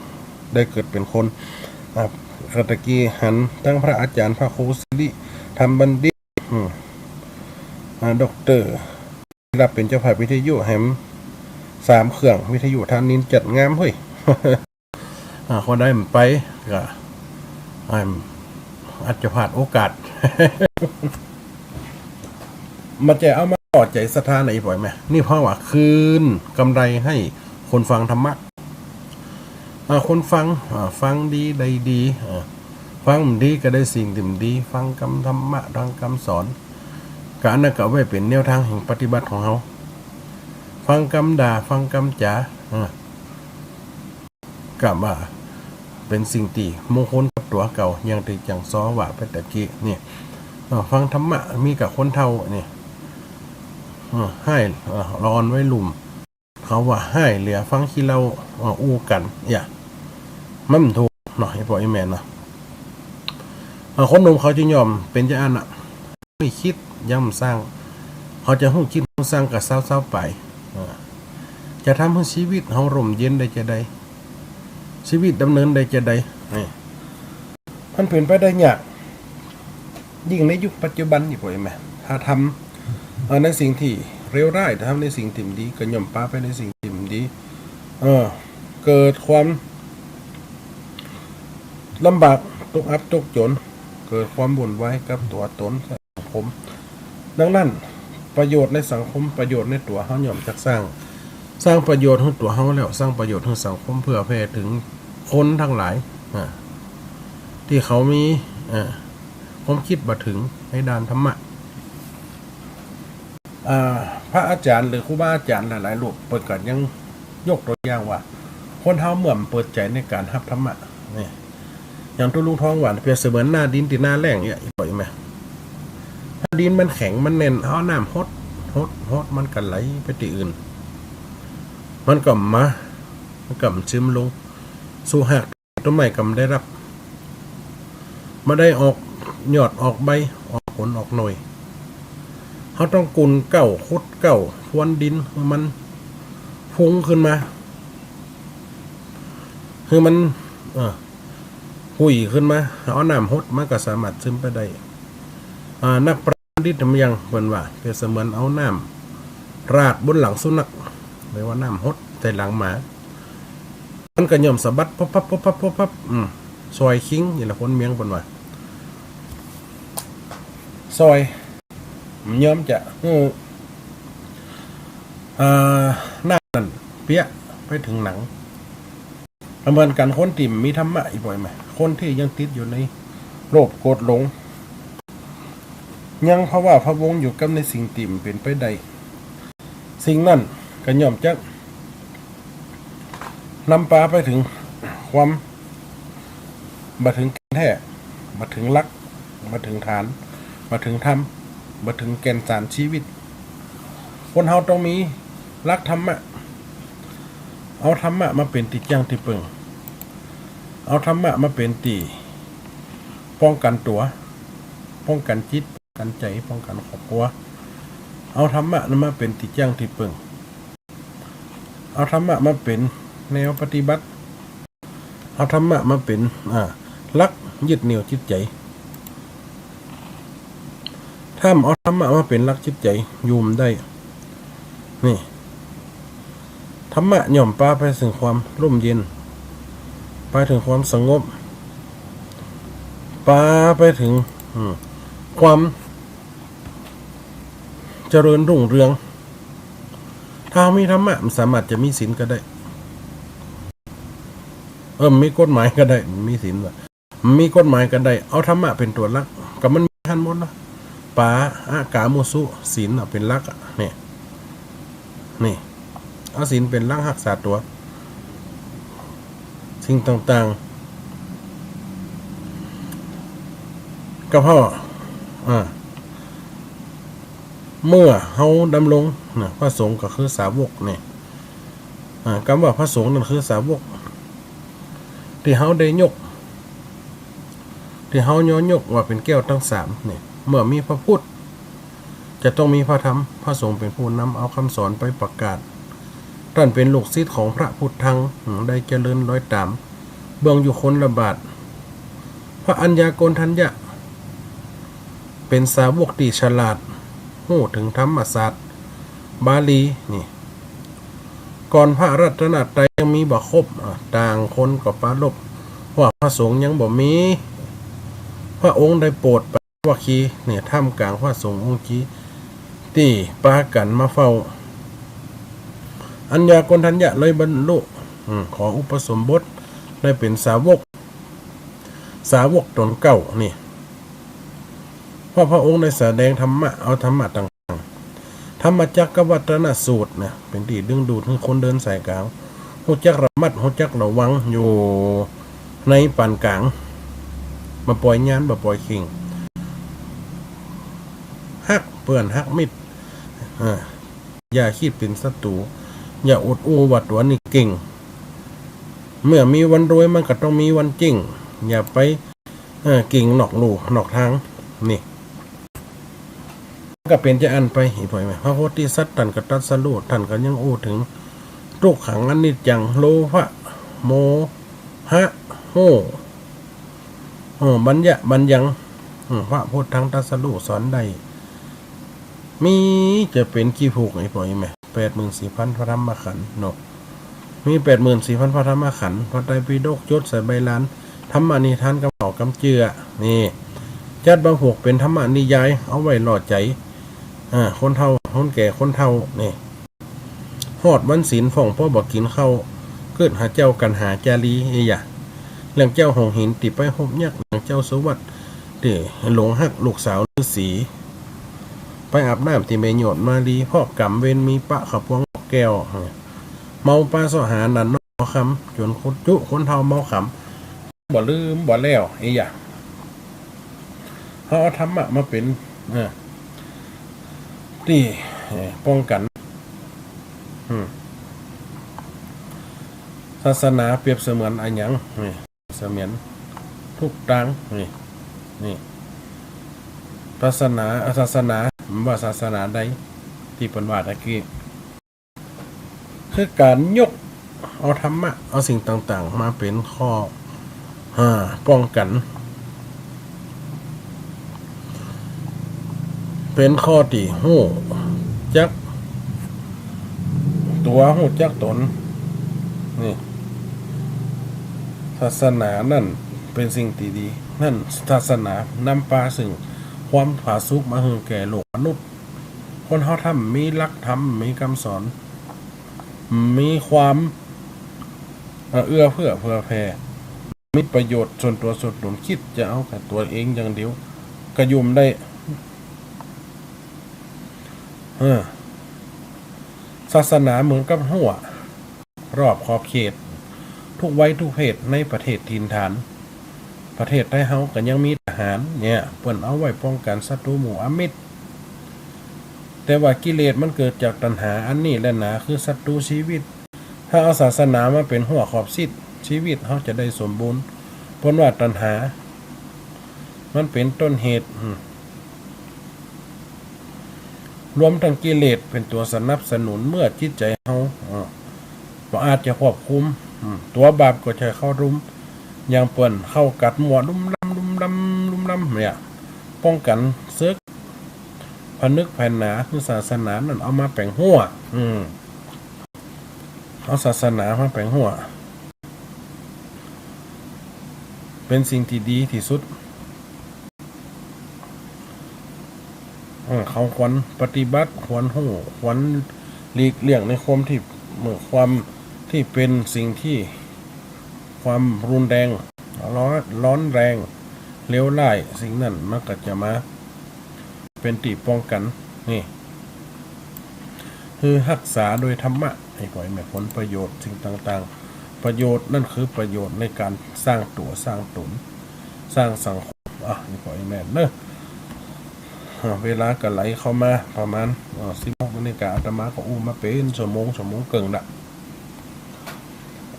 ได้เกิดเป๋นคน อ่ะ ตะกี้หันตึงพระอาจ๋ารย์ พระครูสิริธรรมบัณฑิต อืม อ่า ด็อกเตอร์ ได้รับเป๋นเจ้าภาพวิทยุแหม สามเครื่อง วิทยุธานินทร์ จัดงามเฮ้ย อ่า คนใดบ่ไปก็ อ่า อาจจะพลาดโอกาส มันจะเอามาต่อใจ๋ศรัทธาในบ่อยไหม นี่เพราะว่าคืนกำไรให้คนฟังธรรมะ อ่า คนฟัง อ่า ฟังดีได้ดี อ่า ฟังบ่ดีก็ได้สิ่งที่บ่ดี ฟังกำธรรมะ ฟังกำสอน ก็อันนั้นก็เอาไว้เป๋นแนวทางแห่งปฏิบัติของเฮา ฟังกำด่า ฟังกำจ๋า อ่า ก็ว่าเป๋นสิ่งตี้มงคลกับตั๋วเก่า อย่างตี้จังซ้อว่าไปตะกี้นี่ เอ่อ ฟังธรรมะมีกับคนเฒ่านี่ เอ่อ ฮ้าย เอ่อ อ่อนวัยรุ่น เขาว่าฮ้ายเหลือฟังขี้เหล้า เอ่อ อู้กั๋น อย่า มันบ่ถูกเนาะ ไอ้ป้อไอ้แม่เนาะ เอ่อ คนหนุ่มเขาจะย่อมเป๋นจาอั้นน่ะ ไม่คิดยังบ่ซัง เขาจะฮู้คิดฮู้ซังก็ซาวๆ ไป เอ่อ จะทำให้ชีวิตเฮาร่มเย็นได้จาใด ชีวิตดำเนินได้จาใด นี่ มันเป๋นไปได้ยาก ยิ่งในยุคปัจจุบันนี่ป้อไอ้แม่ ถ้าทำ เอ่อ ในสิ่งตี้เลวร้าย ถ้าทำในสิ่งตี้บ่ดี ก็ย่อมปาไปในสิ่งตี้บ่ดี เอ่อ เกิดความลำบาก ตกอับตกจ๋น เกิดความวุ่นวายกับตั๋วต๋น สังคม ดังนั้น ประโยชน์ในสังคม ประโยชน์ในตั๋วเฮาย่อมจักสร้าง สร้างประโยชน์หื้อตั๋วเฮาแล้ว สร้างประโยชน์หื้อสังคม เปื้อแผ่เถิงคนตังหลาย อ่า ตี้เขามี อ่า ความกึ๊ดบ่เถิงในด้านธรรมะ อ่า พระอาจ๋ารย์หรือครูบาอาจ๋ารย์หลายๆ รูป เปิ้นก็ยังยกตั๋วอย่างว่า คนเฮาเมื่อบ่เปิดใจ๋ในก๋านฮับธรรมะ นี่ อย่างตุ๊ลุงทองว่า เปรียบเสมือนหน้าดินตี้หน้าแล้งเนี่ย ป้อไอ้แม่ ถ้าดินมันแข็งมันแน่น เอาน้ำหด หด หด มันก็ไหลไปตี้อื่น มันก็บ่มา มันก็บ่ซึมลงสู่ฮาก ต้นไม้ก็บ่ได้ฮับ บ่ได้ออกยอดออกใบ ออกผลออกหน่วย เฮาต้องกุนเก๊า ขุดเก๊า พรวนดินหื้อมันพุ้งขึ้นมา หื้อมัน เอ่อ หุยขึ้นมา เอาน้ำหด มันก็สามารถซึมไปได้ อ่า นักปราชญ์บัณฑิตธรรมยัง เปิ้นว่า เปรียบเสมือนเอาน้ำราดบนหลังสุนัข เรียกว่าน้ำหดใส่หลังหมา มันก็ย่อมสะบัด ปุ๊บปั๊บ ปุ๊บปั๊บ ปุ๊บปั๊บ อืม ซ่อยคิง นี่แหละคนเมียงเปิ้นว่า ซ่อย บ่ยอมจะหื้อ อ่า น้ำนั้นเปียะไปเถิงหนัง เหมือนกั๋น คนตี้บ่มีธรรมะ อีกบ่อยไหม คนตี้ยังติดอยู่ในโลภโกรธหลง ยังพะวาดพะวงอยู่กับในสิ่งตี้บ่เป๋นไปได้ สิ่งนั้นก็ย่อมจะนำปาไปเถิงความ บ่เถิงแก่นแท้ บ่เถิงหลัก บ่เถิงฐาน บ่เถิงธรรม บ่เถิงแก่นสารชีวิต คนเฮาต้องมีหลักธรรมะ เอาธรรมะมาเป๋นตี้แจ้งตี้เปิง เอาธรรมะมาเป๋นตี้ป้องกั๋นตั๋ว ป้องกั๋นจิต ป้องกั๋นใจ๋ ป้องกั๋นครอบครัว เอาธรรมะนั้นมาเป๋นตี้แจ้งตี้เปิง เอาธรรมะมาเป๋นแนวปฏิบัติ เอาธรรมะมาเป๋น อ่า หลักยึดเหนี่ยวจิตใจ๋ ถ้าบ่เอาธรรมะมาเป๋นหลักจิตใจ๋ อยู่บ่ได้ นี่ ธรรมะย่อมปาไปเถิงความร่มเย็น ไปเถิงความสงบ ปาไปเถิง อืม ความเจริญรุ่งเรือง ถ้าบ่มีธรรมะ บ่สามารถจะมีศีลก็ได้ เออ บ่มีกฎหมายก็ได้ บ่มีศีลว่ะ บ่มีกฎหมายก็ได้ เอาธรรมะเป๋นตั๋วหลัก ก็มันมีหั้นหมดเนาะ ปา อะ กา มุสุ ศีลอะ เป๋นหลักอะ นี่ นี่ เอาศีลเป๋นหลักฮักษาตั๋ว สิ่งต่างๆ ก็เพราะ อ่า เมื่อเฮาดำรง นะ พระสงฆ์ก็คือสาวกนี่ อ่า กำว่าพระสงฆ์นั้นคือสาวก ตี้เฮาได้ยก ตี้เฮาย่อยกว่าเป๋นแก้วตังสามนี่ เมื่อมีพระพุทธ จะต้องมีพระธรรม พระสงฆ์เป๋นผู้นำเอากำสอนไปประกาศ ต้านเป๋นลูกศิษย์ของพระพุทธัง อืม ได้เจริญรอยต๋าม เบื้องอยู่คนละบาท พระอัญญาโกณฑัญญะ เป๋นสาวกตี้ฉลาด ฮู้เถิงธรรมศาสตร์บาลี นี่ ก่อนพระรัตนตรัยยังมีบ่ครบ อ่า ต่างคนก็ปรารภว่าพระสงฆ์ยังบ่มี พระองค์ได้โปรดปัญจวัคคีย์เนี่ย ท่ามกลางพระสงฆ์องค์จี ตี้ปากั๋นมาเฝ้า อัญญาโกณฑัญญะเลยบรรลุ อืม ขออุปสมบทได้เป๋นสาวก สาวกต๋นเก้านี่ เพราะพระองค์ได้แสดงธรรมะ เอาธรรมะต่างๆ ธรรมจักรวัตนสูตรนะ เป๋นตี้ดึงดูดหื้อคนเดินสายก๋าง ฮู้จักระมัด ฮู้จักระวังอยู่ในป๋านก๋าง บ่ปล่อยญาณ บ่ปล่อยเข่ง ฮักเปื้อนฮักมิตร อ่า อย่าคิดเป๋นศัตรู๋ อย่าอวดอู้ว่าตั๋วนี่เก่ง เมื่อมีวันรวยมันก็ต้องมีวันเจ๊ง อย่าไป เอ่อ เก่งนอกลู่นอกตาง นี่ ก็เป๋นจาอั้นไป อีพ่อแม่ พระโพธิสัตว์ต้านก็ตรัสรู้ ต้านก็ยังอู้เถิงทุกขัง อนิจจัง โลภะ โมหะ ฮู้ โอ้ บัญญะ บัญญัง อืม พระพุทธังตรัสรู้สอนได้ มีจะเป๋นขี้ผูก อีพ่อแม่ แปดหมื่นสี่พันพระธรรมขันธ์เนาะ มีแปดหมื่นสี่พันพระธรรมขันธ์ พระไตรปิฎกจดใส่ใบลาน ธรรมนิทานกำเว้ากำเจื้อ นี่ จัดมาผูกเป๋นธรรมนิยาย เอาไว้ล่อใจ๋ อ่า คนเฒ่า คนแก่ คนเฒ่า นี่ ฮอดวันศีลพ่องเพราะบ่กิ๋นข้าว กึ๊ดหาเจ้ากัณหาจารี เอ้ยะ เรื่องเจ้าหงส์หินตี้ไปฮบยักษ์ เรื่องเจ้าสุวัตตี้หลงฮักลูกสาวฤๅษี ไปอาบน้ำตี้แม่โยชน์มาลี เพราะก๋รรมเวรมีปะเขาปวงแก้ว เมาปาเสาะหาหนานนอกคำ จ๋นคนจุคนเฒ่าเมาขำ บ่ลืมบ่แล้ว เอ้ยะ เฮาเอาธรรมะมาเป๋น เออ ตี้ เออ ป้องกั๋น อืม ศาสนาเปรียบเสมือนอะหยัง นี่ เสมือนทุกตาง นี่ นี่ ศาสนา ศาสนา บ่ว่าศาสนาใด ตี้เปิ้นว่าตะกี้ คือก๋านยกเอาธรรมะ เอาสิ่งต่างๆ มาเป๋นข้อ อ่า ป้องกั๋น เป๋นข้อตี้ฮู้จักตั๋ว ฮู้จักต๋น นี่ ศาสนานั้นเป๋นสิ่งตี้ดี นั้นศาสนานำปาซึ่งความผาสุกมาหื้อแก่โลกมนุษย์ คนเฮาถ้าบ่มีหลักธรรม มีกำสอน มีความ เอ่อ เอื้อเฟื้อเผื่อแผ่ มีประโยชน์ส่วนตั๋วส่วนต๋น กึ๊ดจะเอาแก่ตั๋วเองอย่างเดียว ก็อยู่บ่ได้ เออ ศาสนาเหมือนกับรั้ว รอบขอบเขต ทุกวัยทุกเพศในประเทศถิ่นฐาน ประเทศไทยเฮาก็ยังมีทหารเนี่ย เปิ้นเอาไว้ป้องกั๋นศัตรูหมู่อำมิตร แต่ว่ากิเลสมันเกิดจากตัณหาอันนี้แลนา คือศัตรูชีวิต ถ้าเอาศาสนามาเป๋นรั้วขอบชิด ชีวิตเฮาจะได้สมบูรณ์ เปิ้นว่าตัณหามันเป๋นต้นเหตุ อืม รวมทั้งกิเลสเป๋นตั๋วสนับสนุน เมื่อจิตใจ๋เฮา อ่า บ่อาจจะควบคุม อืม ตั๋วบาปก็จะเข้ารุม อย่างเปิ้นเข้ากัดมั่วลุ่มล้ำ ลุ่มล้ำ ลุ่มล้ำเนี่ย ป้องกั๋นเสิก ผนึกแผนหนา คือศาสนานั้นเอามาแป๋งฮั้ว อืม เอาศาสนามาแป๋งฮั้ว เป๋นสิ่งตี้ดีตี้สุด เออ เขาควรปฏิบัติ ควรฮู้ ควรหลีกเลี่ยงในความตี้ เมื่อความตี้เป๋นสิ่งตี้ ความรุนแรง ร้อน ร้อนแรง เลวร้าย สิ่งนั้นมันก็จะมา เป๋นตี้ป้องกั๋น นี่ คือฮักษาโดยธรรมะ ไอ้ปอยแม่ ผลประโยชน์สิ่งต่างๆ ประโยชน์นั่นคือประโยชน์ในก๋านสร้างตั๋วสร้างต๋น สร้างสังคม อ่ะ ไอ้ปอยแม่เนาะ อ่ะ เวลาก็ไหลเข้ามาประมาณ อ่ะ สิบหกนาฬิกา อาตมาก็อู้มาเป๋นชั่วโมง ชั่วโมงเกิ่งละ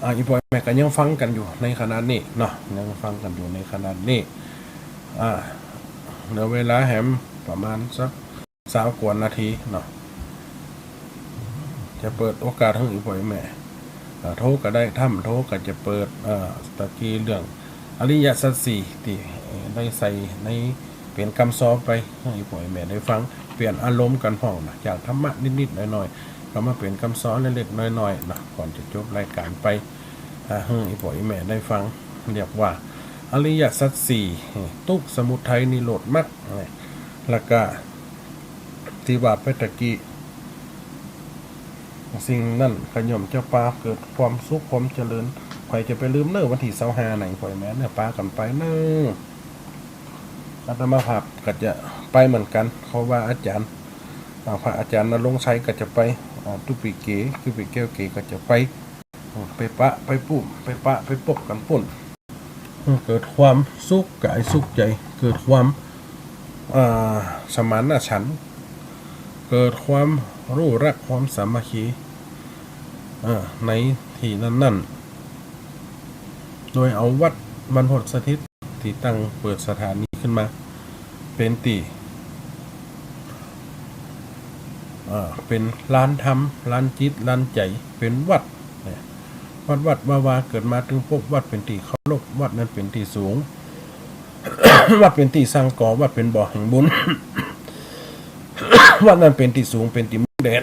อ่ะ ไอ้ปอยแม่ก็ยังฟังกั๋นอยู่ในขณะนี้เนาะ ยังฟังกั๋นอยู่ในขณะนี้ อ่า เหลือเวลาแหมประมาณสักซาวกว่านาทีเนาะ จะเปิดโอกาสหื้อไอ้ปอยแม่ อ่า โทรก็ได้ ถ้าบ่โทรก็จะเปิด เอ่อ ตะกี้เรื่องอริยสัจสี่ตี้ได้ใส่ในเป๋นกำซอไปหื้อไอ้ปอยแม่ได้ฟัง เปลี่ยนอารมณ์กั๋นพ่องนะ จากธรรมะนิดๆ หน่อยๆ ก็มาเป๋นกำสอนเล็กๆ น้อยๆ เนาะ ก่อนจะจบรายก๋านไป อ่า หื้ออี่ป้ออี่แม่ได้ฟัง เรียกว่า อริยสัจสี่ ตุ๊กข์ สมุทัย นิโรธ มรรค เนี่ย แล้วก็ตี้ว่าไปตะกี้ สิ่งนั้นก็ย่อมจะปาเกิดความสุขความเจริญ ใผจะไปลืมเน่อ วันตี้ซาวห้า ไหน ป้ออี่แม่เน่อ ปากั๋นไปเน่อ อาตมาภาพก็จะไปเหมือนกั๋น เพราะว่าอาจ๋ารย์ อ่า พระอาจ๋ารย์ณรงค์ชัยก็จะไป อ่า ตุ๊กปี๋เก๋ ตุ๊กปี๋แก้วเก๋ก็จะไป อืม ไปปะ ไปปุ้ม ไปปะ ไปปบกั๋นปุ้น อืม เกิดความสุขก๋ายสุขใจ๋ เกิดความ อ่า สมานฉันท์ เกิดความรู้รักความสามัคคี อ่า ในตี้นั้นๆ โดยเอาวัดบรรพตสถิต ตี้ตั้งเปิดสถานีขึ้นมา เป๋นตี้ เอ่อ เป๋นลานธรรม ลานจิต ลานใจ๋ เป๋นวัด เนี่ย วัดวัดวาวา เกิดมาตึงปบวัดเป๋นตี้เคารพ วัดนั้นเป๋นตี้สูง วัดเป๋นตี้สั่งก่อ วัดเป๋นบ่อแห่งบุญ วัดนั้นเป๋นตี้สูง เป๋นตี้มุงแดด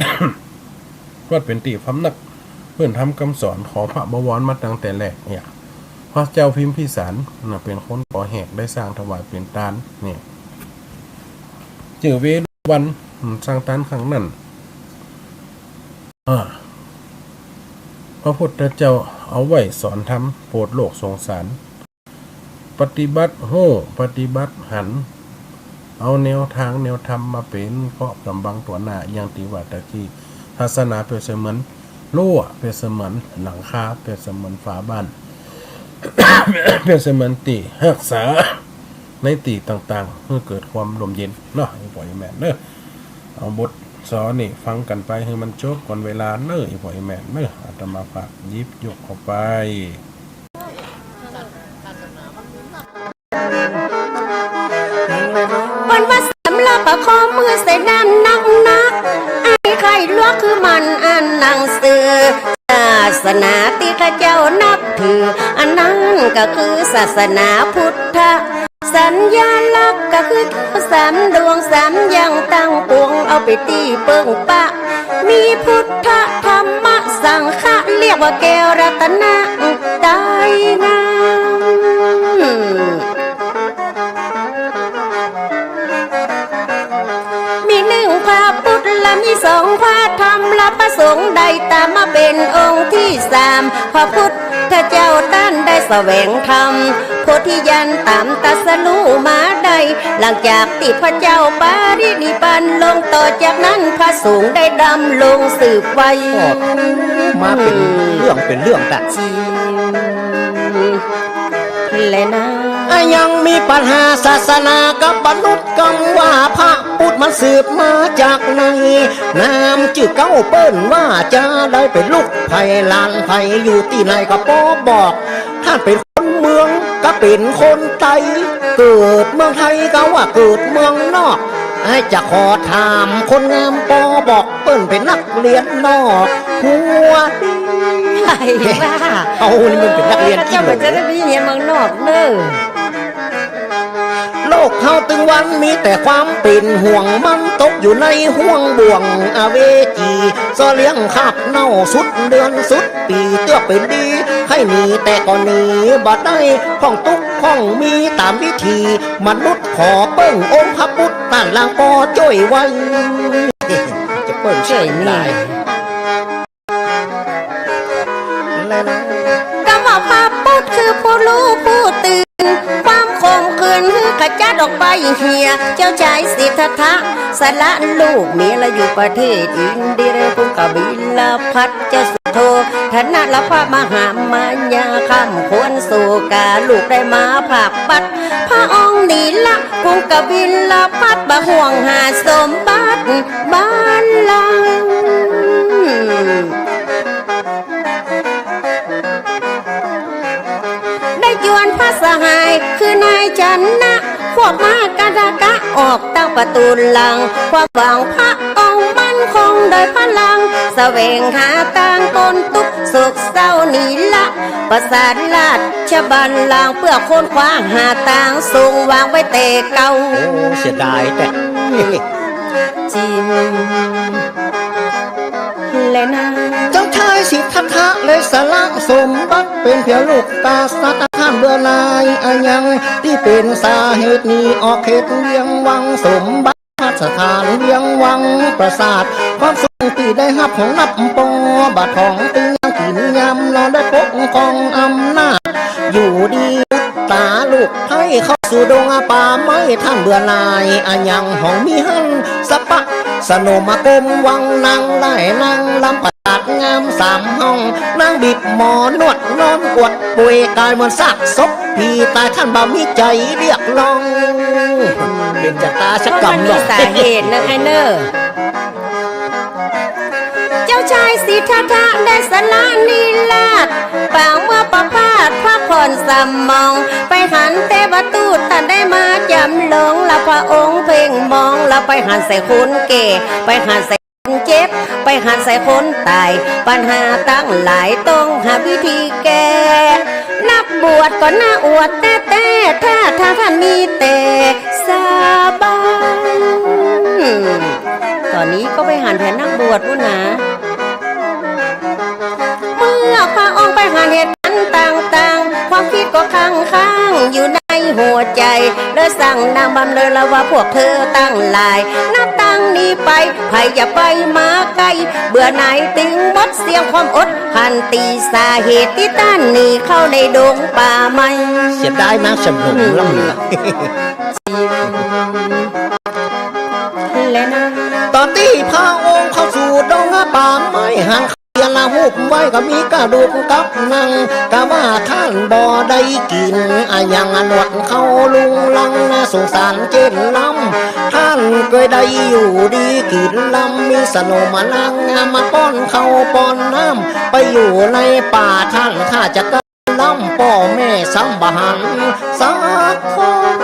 วัดเป๋นตี้พำนัก เปื้อนธรรมกำสอนของพระบวรมาตั้งแต่แรกเนี่ย พระเจ้าพิมพิสารน่ะ เป๋นคนก่อแหกได้สร้างถวายเป๋นตานเนี่ย จื้อเวฬุวัน อืม สร้างตานครั้งนั้น อ่า พระพุทธเจ้าเอาไว้สอนธรรม โปรดโลกสงสาร ปฏิบัติฮู้ ปฏิบัติหัน เอาแนวตางแนวธรรมมาเป๋นเกราะก๋ำบังตั๋วหน้า อย่างตี้ว่าตะกี้ ศาสนาเปรียบเสมือนรั้ว เปรียบเสมือนหลังคา เปรียบเสมือนฝาบ้าน เปรียบเสมือนตี้ฮักษาในตี้ต่างๆ หื้อเกิดความร่มเย็นเนาะ อี่ป้ออี่แม่เน่อ เอาบทสอนนี่ฟังกั๋นไปหื้อมันจบก่อนเวลาเน่อ อี่ป้ออี่แม่เน่อ อาตมาภาพหยิบยกเข้าไป เปิ้นว่าสำหรับประคองมือใส่น้ำหนักๆ ไอ้ไข่ลวกคือมันอันหนังสือ ศาสนาตี้ข้าเจ้านับถือ อันนั้นก็คือศาสนาพุทธ สัญลักษณ์ก็คือแก้วสามดวงสามอย่างตั้งปวง เอาไปตี้เปิ้งปะ มีพุทธ ธรรม สังฆะ เรียกว่าแก้วรัตนตรัยนั้น มีนึ่งพระพุทธและมีสองพระธรรม และพระสงฆ์ได้ต๋ามมาเป๋นองค์ตี้สาม พระพุทธเจ้าต้านได้แสวงธรรม โพธิญาณต๋ามตรัสรู้มาได้ หลังจากตี้พระเจ้าปรินิพพานลง ต่อจากนั้นพระสงฆ์ได้ดำรงสืบไว้ มาเป๋นเรื่องเป๋นเรื่องตัด แลนะ อะ ยังมีปัญหาศาสนากับมนุษย์ กำว่าพระพุทธมันสืบมาจากไหน นามจื้อเก๊าเปิ้นว่าจาใด เป๋นลูกใผหลานใผ อยู่ตี้ไหนก็ปอบอก ต้านเป๋นคนเมืองก็เป๋นคนใต้ เกิดเมืองไทยก็ว่าเกิดเมืองนอก ไอ้จะขอถามคนงามปอบอก เปิ้นเป๋นนักเรียนนอกหัว ไอ้บ้า เอา นี่มันเป๋นนักเรียนขี้หลง เจ้าบ่จะได้ไปเรียนเมืองนอกเน่อ โลกเฮาตึงวันมีแต่ความเป๋นห่วง มันตกอยู่ในห่วงบ่วงอเวจี เสาะเลี้ยงคาบเน่าสุดเดือนสุดปี เตื้อเป๋นดี ใค่หนีแต่ก็หนีบ่ได้ พ่องตุ๊กข์พ่องมีต๋ามวิธี มนุษย์ขอเปิ้งองค์พระพุทธ ต้านลางปอจ้วยไว้ จะเปิ้ง จ้วยนี่ กำว่าพระพุทธคือผู้ฮู้ผู้ตื่น ความขมขื่นหื้อขจัดออกไปเหีย เจ้าชายสิทธัตถะ สละลูกเมียและอยู่ประเทศอินเดีย กรุงกบิลพัสดุ์ เจ้าสุโธทนะและพระมหามายา ค่ำควรโศกา ลูกได้มาผากบัตร พระองค์นี้ละ กรุงกบิลพัสดุ์ บ่ห่วงหาสมบัติบัลลังก์ ได้จวนพระสหายคือนายชนะ ควบม้ากัณกะออกตางประตู๋หลัง ความหวังพระองค์มั่นคงโดยพลัง แสวงหาตางป๊นตุ๊กข์โศกเศร้านี้ละ ประสาทราชบัลลังก์ เปื้อค้นคว้าหาตางทรงวางไว้แต่เก่า โอ้ เสียดายแต๊ จริง แลนา เจ้าชายสิทธัตถะเลยสละสมบัติ เป๋นเพียงลูกกษัตริย์ ต้านเบื่อหน่ายอะหยัง ตี้เป๋นสาเหตุหนีออกเขตเวียงวัง สมบัติ สถานเวียงวังปราสาท ความสุขตี้ได้ฮับของนับปอ บ่าทองตี้ยังกิ๋นยำ ลาวได้ปกครองอำนาจอยู่ดี ต๋าลูกไพร่เข้าสู่ดงป่าไม้ ต้านเบื่อหน่ายอะหยัง ห้องมีหั้นสะปะ สนมกรมวัง นางไล่นางลำปราสาทงามสามห้อง นางบีบหมอนวดนอนอวดป่วยกายเหมือนซากศพ ผีต๋ายต้านบ่มีใจ๋เรียกร้อง เป๋นจะต๋าสักกำเนาะ เพราะมันมีสาเหตุเนอะไอ้เนอะ เจ้าชายสิทธัตถะได้สละนิราช ปางเมื่อประพาสพักผ่อนสมอง ไปหันเทวทูตต้านได้มาจำลอง แล้วพระองค์เพ่งมอง แล้วไปหันใส่คนแก่ ไปหันใส่ เจ็บ ไปหันใส่คนต๋าย ปัญหาตังหลายต้องหาวิธีแก้ นักบวชก็น่าอวดแต๊ๆ ถ้า ถ้าต้านมีแต่สาบาน ต๋อนนี้ก็ไปหันแผนนักบวชปู้นนา เมื่อพระองค์ไปหันเหตุการณ์ต่างๆ ความคิดก็ค้างๆ อยู่ในหัวใจ๋ เลยสั่งนางบำเรอแล้วว่า พวกเธอตังหลาย นับตังนี้ไป ใผอย่าไปมาใก้ เบื่อหน่ายตึงหมดเสี้ยงความอด หันตี้สาเหตุตี้ต้านหนีเข้าในดงป่าไม้ เสียดายนางสนมล้ำเหลือ แลนา ต๋อนตี้พระองค์เข้าสู่ดงป่าไม้ หัน เตียนละหุบไว้ก็มีกระดูกกับหนัง กะว่าต้านบ่ได้กิ๋นอะหยัง หนวดเข่าลุงลัง น่าสงสารเจ้นล้ำ ต้านเกยได้อยู่ดีกิ๋นลำ มีสนมนางงามมาป้อนข้าวป้อนน้ำ ไปอยู่ในป่าต้านข้าจะกล้ำ ป้อแม่ซ้ำบ่หันสักคน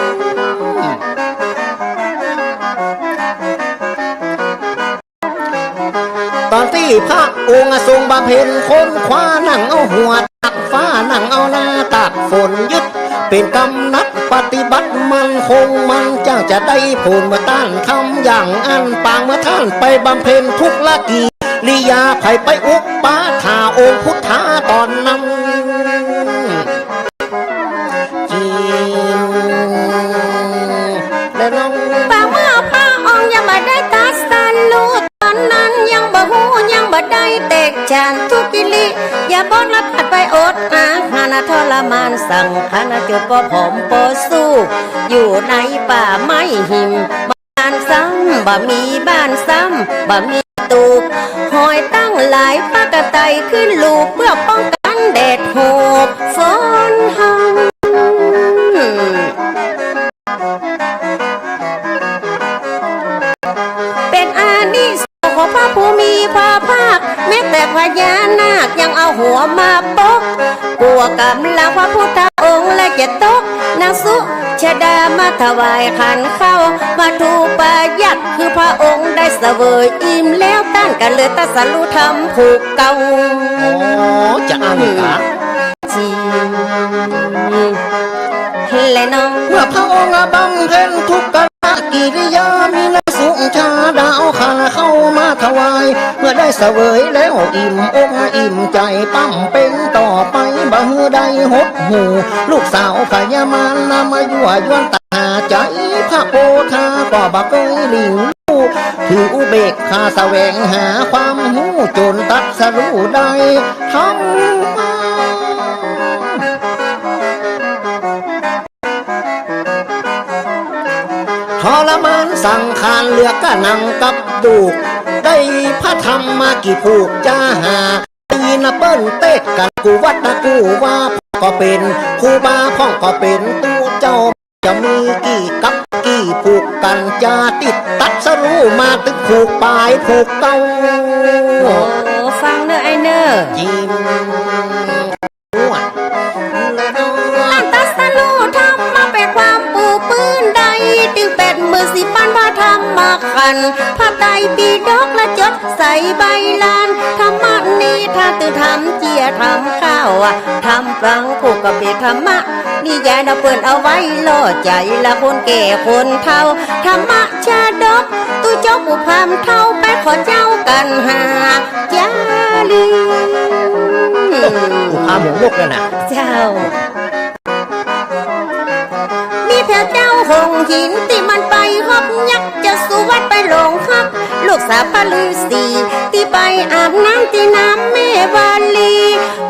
ต๋อนตี้พระองค์ทรงบำเพ็ญค้นคว้า นั่งเอาหัวตากฟ้า นั่งเอาหน้าตากฝน ยึดเป๋นกำหนัดปฏิบัติมั่นคง มันจักจะได้ผล เมื่อต้านทำอย่างอั้น ปางเมื่อต้านไปบำเพ็ญทุกขกิริยา ใผไปอุปาทาองค์พุทธาต๋อนนั้น จริง และน้อง ปางเมื่อพระองค์ยังบ่ได้ตรัสรู้ ต๋อนนั้นยังบ่ฮู้ยังบ่ได้แตกฉาน ทุกข์กิริยาบทละผัดไปอดอาหาร ทรมานสังขารจนปอผอมปอซูบ อยู่ในป่าไม้หิม บ้านซ้ำบ่มีบ้านซ้ำบ่มีตูบ หอยตังหลายปะกะไต่ขึ้นลูบ เพื่อป้องกันแดดโหบฝนหัน เป๋นอานิสงส์ของพระผู้มีพระภาค แม้แต่พญานาคยังเอาหัวมาปก กลัวก๋ำลังพระพุทธองค์และจะตก นางสุชาดามาถวายขันข้าว มาทูปายัตคือพระองค์ได้เสวยอิ่มแล้ว ต้านก็เลยตรัสรู้ธรรมผูกเก่า อ๋อ จะอั้นกา จริง และน้อง เมื่อพระองค์บำเพ็ญทุกขกิริยา มีนางสุชาดาเอาขันข้าวมาถวาย เมื่อได้เสวยแล้วอิ่มอกอิ่มใจ๋ บำเพ็ญต่อไปบ่หื้อได้หดหู่ ลูกสาวพญามารนำมายั่วยวนตัณหาใจ๋ พระโพธาก็บ่เกยหลิ้งลู่ ถืออุเบกขาแสวงหาความฮู้จนตรัสรู้ได้ธรรมะ ทรมานสังขารเหลือกะหนังกับดูก ได้พระธรรมมากี่ผูกจะหา ได้ยินเปิ้นเตศน์กั๋นกู้วัดกู้วา พ่อก็เป๋นครูบา พ่องก็เป๋นตุ๊เจ้า จะมีกี่กับกี่ผูกกั๋น จะติดตรัสรู้มาตึงผูกป๋ายผูกเก่า โอ้ ฟังเน่อไอ้เน่อ จริง อันตรัสรู้ธรรมะเป๋นความปูพื้นได้ ตึงแปดหมื่นสี่ปันพระธรรมขั พระไตรปิฎกละจดใส่ใบลาน ธรรมนิทานตึงทำเจียทำข้าวอะ ทำฟังผูกกะเป๋นธรรมนิยายนะ เปิ้นเอาไว้ล่อใจ๋ละคนแก่คนเฒ่า ธรรมชาดก ตุ๊เจ้าผู้พามเฒ่าไปขอเจ้ากั๋นหาจารี ผู้พามหงส์นกนั่นน่ะ เจ้า มีพระเจ้าหงส์หินตี้มันไปฮบยักษ์ เจ้าสุวัตไปหลงฮัก ลูกสาวพระฤาษี ตี้ไปอาบน้ำตี้น้ำแม่วาลี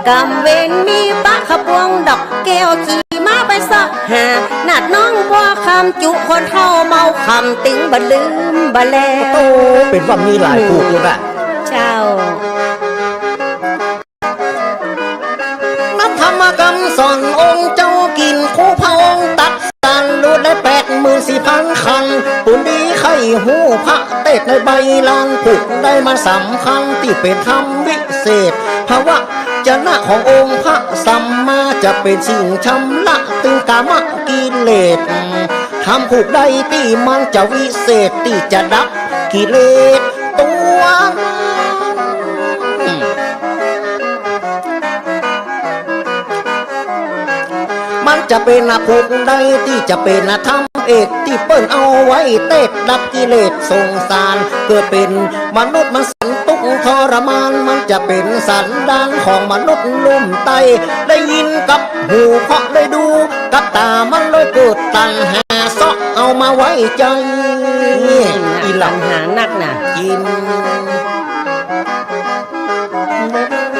กำเวนมีปะขบวงดอกแก้ว ขี่ม้าไปเซาะหา นาดน้องบัวคำ จุคนเฒ่าเมาคำ ตึงบ่ลืมบ่แล โอ้ เป๋นว่ามีหลายผูกอยู่น่ะ เจ้า นับธรรมกำสอนองค์เจ้ากิ๋น คู่พระองค์ตรัสสารรู้ได้แปดหมื่นสี่พันคำ ปูนดีใค่ฮู้พระเตศในใบลาน ผูกได้มาสำคัญตี้เป๋นธรรมวิเศษ พระวจนะขององค์พระสัมมา จะเป๋นสิ่งชำระตึงกามกิเลส ธรรมผูกได้ตี้มันจะวิเศษตี้จะดับกิเลส ตั๋ว มันจะเป๋นอะผูกได้ตี้จะเป๋นอะธรรมเอกตี้เปิ้นเอาไว้เตศน์ดับกิเลสสงสาร เกิดเป๋นมนุษย์มันสันตุ๊กข์ทรมาน มันจะเป๋นสันดานของมนุษย์ลุ่มใต้ ได้ยินกับหูเพราะได้ดูกับต๋ามันเลยเกิดตัณหาเซาะเอามาไว้ใจ๋ อืม อีหลัง ตัณหานักน่ะ กิ๋น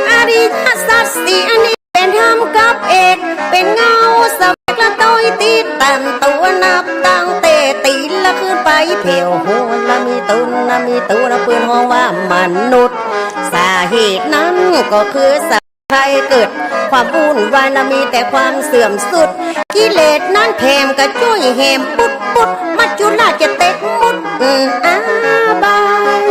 อริยสัจสี่อันนี้เป๋นธรรมกับเอก เป๋นเงาสะแวกละโตยติดต๋ามตั๋วนับตั้งแต่ตี๋นละขึ้นไปแผวหัวละมีต๋นละมีตั๋วละเปิ้นฮ้องว่ามนุษย์ สาเหตุนั้นก็คือสัตว์ไพร่เกิดความวุ่นวายละมีแต่ความเสื่อมทรุด กิเลสนั้นแถมกระจ้วยแหมปุ๊ดปุ๊ด มัจจุราชจะเต็กมุด อืม อาบาย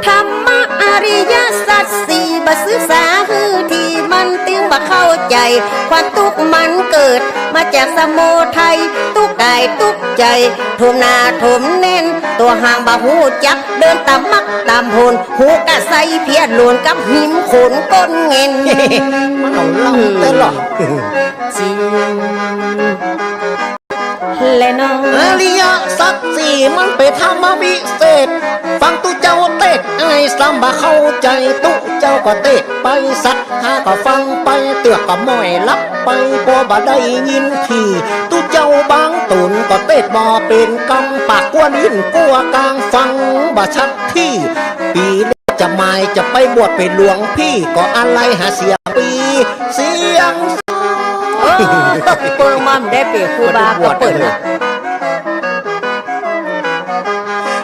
ธรรมะอริยสัจสี่บ่ศึกษาหื้อดี มันตึงบ่เข้าใจ๋ ความตุ๊กข์มันเกิดมาจากสมุทัย ตุ๊กข์ก๋ายตุ๊กข์ใจ๋ ถมหนาถมแน่น ตั๋วห่างบ่ฮู้จัก เดินต๋ามมรรคต๋ามผล ฮู้กะใส่เพี้ยหลวนกับหิมโขนก้นแง่น มันเอาเล่าแต่ละ จริงแลเนาะ อริยสัจสี่มันเป๋นธรรมวิเศษ ฟังตุ๊เจ้าเตศน์อ้ายซ้ำบ่เข้าใจ๋ ตุ๊เจ้าก็เตศน์ไป ศรัทธาก็ฟังไป เตื้อก็ม้อยหลับไป กั๋วบ่ได้ยินตี้ ตุ๊เจ้าบางต๋นก็เตศน์บ่เป๋นกำ ปากกั๋วลิ้นกั๋วกาง ฟังบ่ชัดตี้ ปี๋ จะหมายจะไปบวชเป๋นหลวงพี่ ก็อะไหล่หาเสียปีเสียง เออ เปิ้นมันได้เป๋นครูบากับเปิ้นน่ะ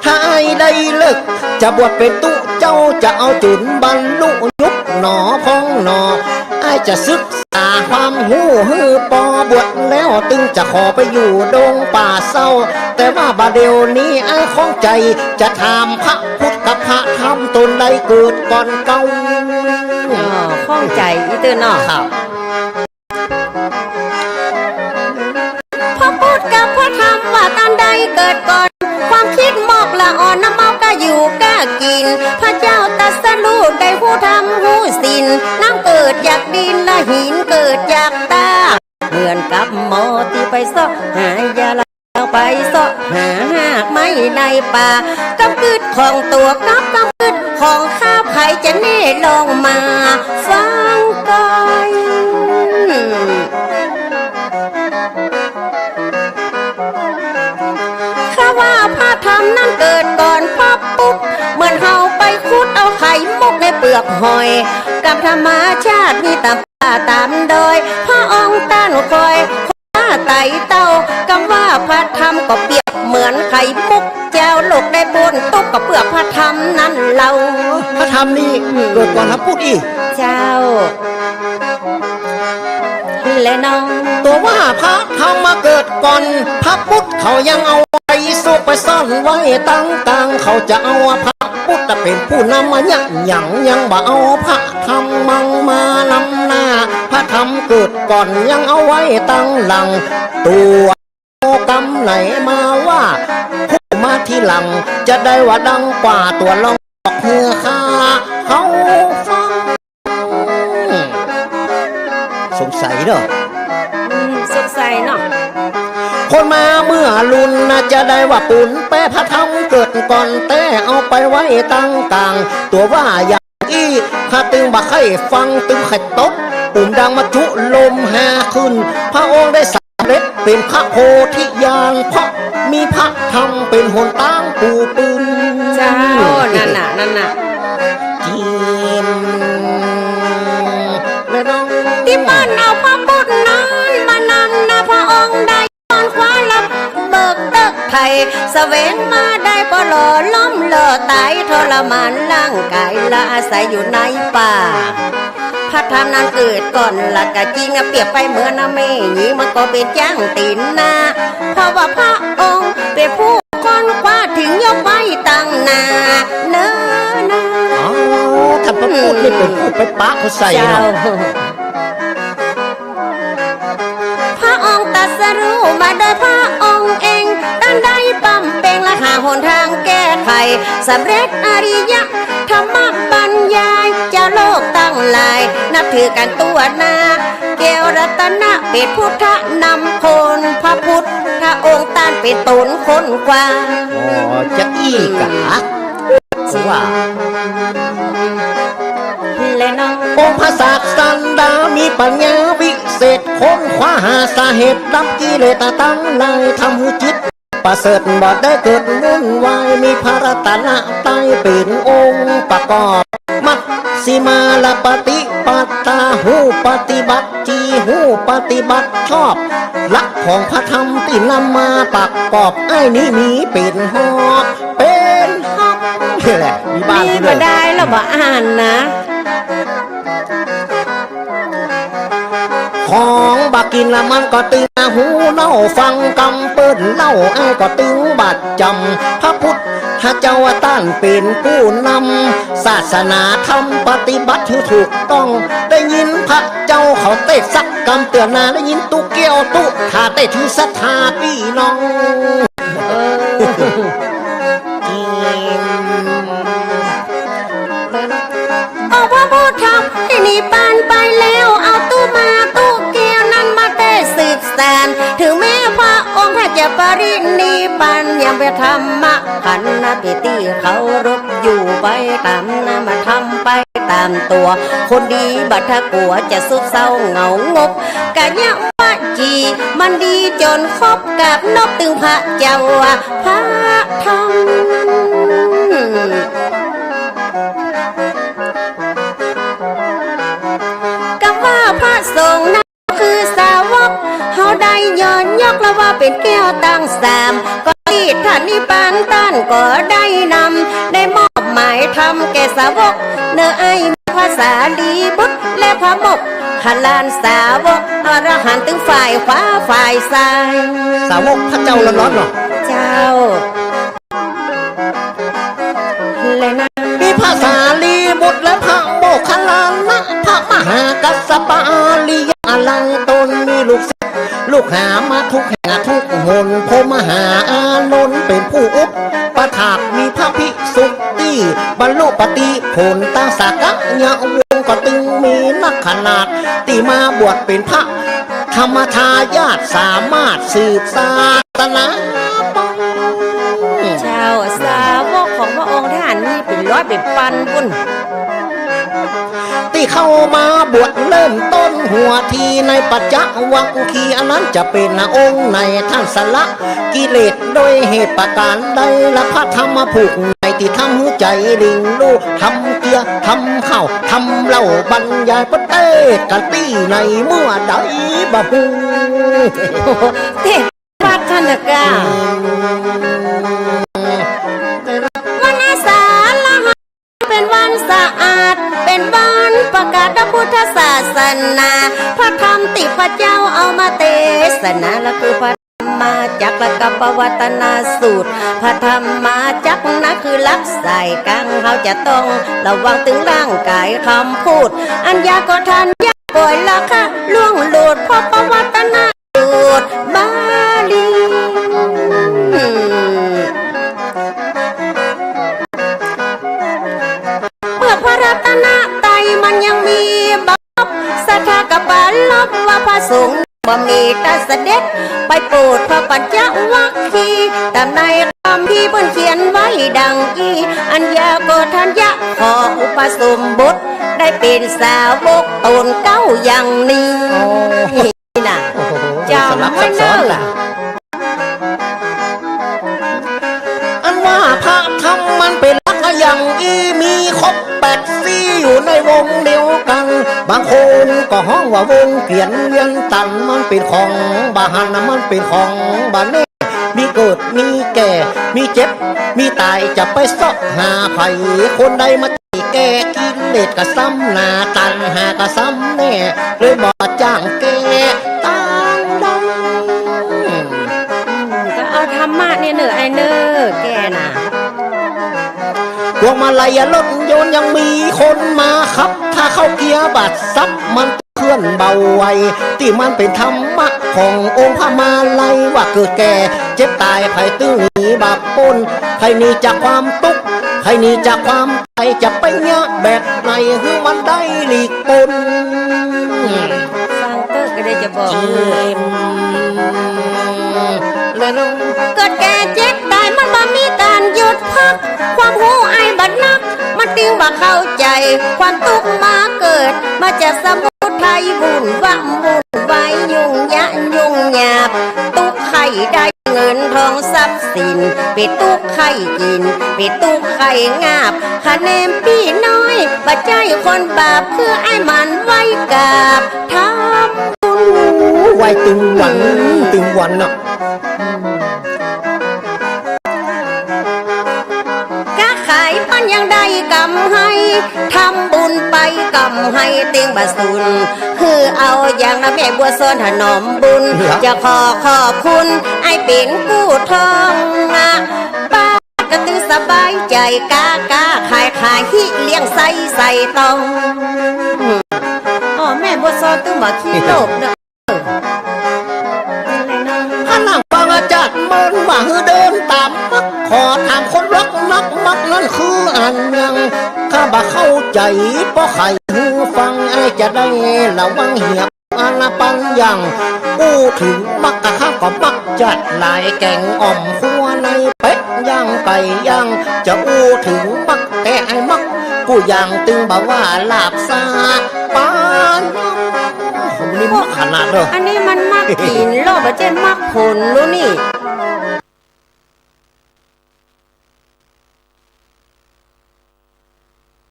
ถ้าอ้ายได้เลิกจะบวชเป๋นตุ๊เจ้า จะเอาจุ๋นบรรลุยุบหนอพองหนอ อ้ายจะศึกษาความฮู้หื้อปอ บวชแล้วตึงจะขอไปอยู่ดงป่าเศร้า แต่ว่าบ่าเดี่ยวนี้อ้ายข้องใจ๋ จะถามพระพุทธกับพระธรรม ตนใดเกิดก่อนเก่า อ๋อ ข้องใจ๋อี้เตื้อเนาะ ครับ พระพุทธกับพระธรรมว่าต๋อนใดเกิดก่อน ความกึ๊ดมอกละอ่อน น้ำเมาก็อยู่ก็กิ๋น พระเจ้าตรัสรู้ได้ฮู้ธรรมฮู้ศีล น้ำเกิดจากดินละหินเกิดจากตา เหมือนกับหมอตี้ไปเซาะหายาลา ไปเซาะหาฮากไม้ในป่า กำกึ๊ดของตั๋วกับกำกึ๊ดของข้า ใผจะแน่ลองมาฟังก่อย ข้าว่าพระธรรมนั้นเกิดก่อนพระพุทธ เหมือนเฮาไปขุดเอาไข่มุกในเปลือกหอย กำธรรมชาติมีต๋ามป่าต๋ามดอย พระองค์ต้านคอย คว้าไต่เต้า กำว่าพระธรรมก็เปรียบเหมือนไข่มุก เจ้าโลกได้ป๊นตุ๊กข์ก็เปื้อพระธรรมนั้นเล่า พระธรรมนี้ อืม เกิดก่อนพระพุทธอี้ เจ้า และน้อง ตั๋วว่าพระธรรมมาเกิดก่อนพระพุทธ เขายังเอาไปซุกไปซ่อนไว้ต่างๆ เขาจะเอาพระพุทธเป๋นผู้นำมาเยียะหยัง ยังบ่เอาพระธรรมมังมานำหน้า พระธรรม เกิดก่อนยังเอาไว้ตังหลัง ตั๋วกำไหนมาว่าผู้มาทีหลัง จะได้ว่าดังกว่าตั๋วลองบอกเฮือข้าเขาฟัง สงสัยเนาะ อืม สงสัยเนาะ คนมาเมื่อลุนน่าจะได้ว่าปูนแปะพระธรรมเกิดก่อนแต่เอาไปไว้ตังกลาง ตั๋วว่าอย่างอี้ข้าตึงบ่ใค่ฟังตึงใค่ตด ปุ่มดังมาจุลมหาขึ้น พระองค์ได้สำเร็จเป๋นพระโพธิญาณ เพราะมีพระธรรมเป๋นหนตางปูปืน เจ้า นั่นน่ะ นั่นน่ะ จีน ตี้เปิ้นเอาพระพุทธนั้นมานำนะ พระองค์ได้ ค้นคว้าและเบิกเติกไถ่ แสวงมาได้ก็หล่อล้มหล่อต๋าย ทรมานร่างก๋ายและอาศัยอยู่ในป่า พระธรรมนั้นเกิดก่อนละก็จริงอะ เปรียบไปเหมือนนะแม่หญิงมันก็เป๋นจ้างตี๋นนา เพราะว่าพระองค์เป๋นผู้ค้นคว้า ถึงยกไว้ตังหน้าเนิ่นนา อ๋อ ต้านพระพุทธนี่เป๋นผู้ไปปะเข้าใส่เนาะ เจ้า พระองค์ตรัสรู้มาโดยพระองค์เอง ต้านได้บำเพ็งและหาหนตางแก้ไข สำเร็จอริยธรรมบรรยาย จาโลกตังหลายนับถือกั๋นทั่วหน้า แก้วรัตนะเป๋นพุทธนำคน พระพุทธองค์ต้านเป๋นตนค้นคว้า อ๋อ จะอี้กา ว่า และน้อง องค์พระศาสดามีปัญญาวิเศษ ค้นคว้าหาสาเหตุดับกิเลสตังหลาย ทำหื้อจิตประเสริฐบ่ได้เกิดวุ่นวาย มีพระรัตนตรัยเป๋นองค์ประกอบ มัชฌิมาละปฏิปทา ฮู้ปฏิบัติ จี่ฮู้ปฏิบัติชอบ หลักของพระธรรมตี้นำมาประกอบ ไอ้นี้มีเป๋นฮอบ เป๋นฮอบ นี่แหละ มีบ้าน มี กู บ่ เด้อ ได้แล้วบ่อ่านนะ ของบ่ากิ๋นละมันก็ตึงหูเล่า ฟังกำเปิ้นเล่า ไอ้ก็ตึงบาดจ๋ำ พระพุทธเจ้าว่าต้านเป๋นผู้นำ ศาสนาธรรมปฏิบัติหื้อถูกต้อง ได้ยินพระเจ้าเขาเตสน์สักกำเตือนนา ได้ยินตุ๊แก้วตุ๊ฐาเตสน์ถือศรัทธาปี้น้อง เออ องค์พระพุทธที่นิพพานไปแล้ว เอาตุ๊มาตุ๊แก้วนั้นมาเตสน์สืบสาน ถึงแม้พระองค์ท่านจะปรินิพพาน ยังเป๋นธรรมขันธ์นะเป๋นตี้เคารพอยู่ ไปต๋ามนามธรรมไปต๋ามตั๋ว คนดีบ่ถ้ากลัวจะทรุดเทราเหงางบ กายวจีมันดีจ๋นครบ กราบนบตึงพระเจ้าว่าพระธรรม กำว่าพระสงฆ์นั้นคือสาวก เฮาได้ย้อนยกละว่าเป๋นแก้วตังสาม ก่อนตี้ต้านนิพพานต้านก็ได้นำ ได้มอบหมายธรรมแก่สาวก เนอไอ้พระสารีบุตรและพระโมคคัลลานสาวก อรหันต์ตึงฝ่ายขวาฝ่ายซ้าย สาวกพระเจ้าล้วนๆ เนาะ เจ้า และนะ มีพระสารีบุตรและพระโมคคัลลานะ พระมหากัสสปะอาริยะ หลายต๋น มีลูกศิษย์ลูกหามาทุกแห่งทุกหน พรหมมหาอานนท์เป๋นผู้อุปถาก มีพระภิกษุตี้บรรลุปฏิผล ตางสากยะวงศ์ก็ตึงมีนักขนาด ตี้มาบวชเป๋นพระ ธรรมทายาทสามารถสืบศาสนาไป เจ้า สาวกของพระองค์ต้านมีเป๋นร้อยเป๋นปันปู้น ตี้เข้ามาบวชเริ่มต้นหัวทีในปัญจวัคคีย์ อันนั้นจะเป๋นองค์ไหน ต้านสละกิเลสโดยเหตุประก๋านใด และพระธรรมผูกไหน ตี้ทำหื้อใจ๋หลิ่งลู่ ทำเกียร์ ทำข้าว ทำเหล้า บรรยาย เปิ้นเตสน์กั๋นตี้ไหนเมื่อใดบ่ฮู้ เตสน์ วัดต้านน่ะก้า วันอาสาฬหะเป๋นวันสะอาด เป๋นวันประกาศพระพุทธศาสนา พระธรรมตี้พระเจ้าเอามาเตสนา และคือพระธรรมจักรและกัปปวัตตนสูตร พระธรรมจักรนะคือหลักสายกลาง เฮาจะต้องระวังตึงร่างก๋ายกำพูด อันยาก็ทานยา ป่วยราคะล่วง ด เพราะพระรัตนสูตรบาลี เมื่อพระรัตนตรัยมันยังมีบ่ครบ ศรัทธาก็ปรารภว่าพระสงฆ์บ่มี ตรัสเสด็จไปโปรดพระปัญจวัคคีย์ ต๋ามในคัมภีร์เปิ้นเขียนไว้ดังอี้ อัญญาโกณฑัญญะขออุปสมบท ได้เป๋นสาวกต๋นเก๊าอย่างนี้ อ๋อ นี่นะ โอ้โห จ๋ำไว้เน่อ สลับซับซ้อนล่ะ อันว่าพระธรรมมันเป๋นหลักอย่างอี้ มีครบแปดสีอยู่ในวงเดียวกั๋น บางคนก็ฮ้องว่าวงเวียนเวียนตัน มันเป๋นของบ่หัน มันเป๋นของบ่แน่ มีเกิด มีแก่ มีเจ็บ มีต๋าย จะไปเซาะหาใผ คนใดมาแก้กิเลสก็ซ้ำหน้า ตัณหาก็ซ้ำแน่ เลยบ่จ้างแก้ตางใด อืม ก็เอาธรรมะเนี่ยเน่อ ไอ้เน่อ แก้น่ะ พวงมาลัยรถยนต์ยังมีคนมาขับ ถ้าเข้าเกียร์บ่สับ มันเคลื่อนเบาไว ตี้มันเป๋นธรรมะขององค์พระมาลัย ว่าเกิดแก่เจ็บต๋าย ใผตึงหนีบ่ป๊น ใผหนีจากความตุ๊กข์ ใผหนีจากความต๋าย จะไปเยียะแบบไหนหื้อมันได้หลีกป๊น ฟังเต๊อะก็ได้จะบอก จิ๋ม และน้อง เกิดแก่เจ็บต๋ายมันบ่มีก๋านหยุดพัก ความฮู้อ้ายบ่นัก มันติงบ่เข้าใจ๋ ความตุ๊กข์มาเกิด มาจากสมุทัย วุ่นวะวุ่นวาย ยุ่งยะยุ่งยาก ตุ๊กข์ใค่ได้เงินทองทรัพย์สิน เป๋นตุ๊กข์ใค่กิ๋น เป๋นตุ๊กข์ใค่งาบ คะแนนปี้น้อย บ่ใจ้คนบาป คืออ้ายหมั่นไหว้กราบทำบุญ ไหว้ตึงวัน ตึงวันน่ะ ค้าขายมันยังได้กำไร ทำบุญไปกำไรเต็งบ่สูญ คือเอาอย่างนะแม่บัวสอนถนอมบุญ ครับ จะขอขอบคุณ อ้ายเป๋นกู้ทองนะ ป้าก็ตึงสบายใจ๋ ก๊าก๊าขายขาย ฮิเลี้ยงไส้ใส่ตอง อ๋อ แม่บัวสอนตึงบ่ขี้โลภเนาะ ขณะฟังอาจารย์เมินว่าหื้อเดินต๋ามมัก ขอถามคนรักนักมักนั้นคืออันยัง ข้าบ่เข้าใจ๋ ป้อใค่หื้อฟัง อ้ายจะได้ระวังเหียบอันปัญญัง อู้เถิงมักกะข้าก็มักจัดหลาย แก๋งอ่อมครัวในเป็ดย่างไก่ย่าง จะอู้เถิงมักแต่อ้ายมักกู้อย่าง ตึงบ่ว่าลาบซ่าปาน นี่มักขนาดเนาะ อันนี้มันมักกิ๋นลอ บ่ใจ้มักผลลูกนี่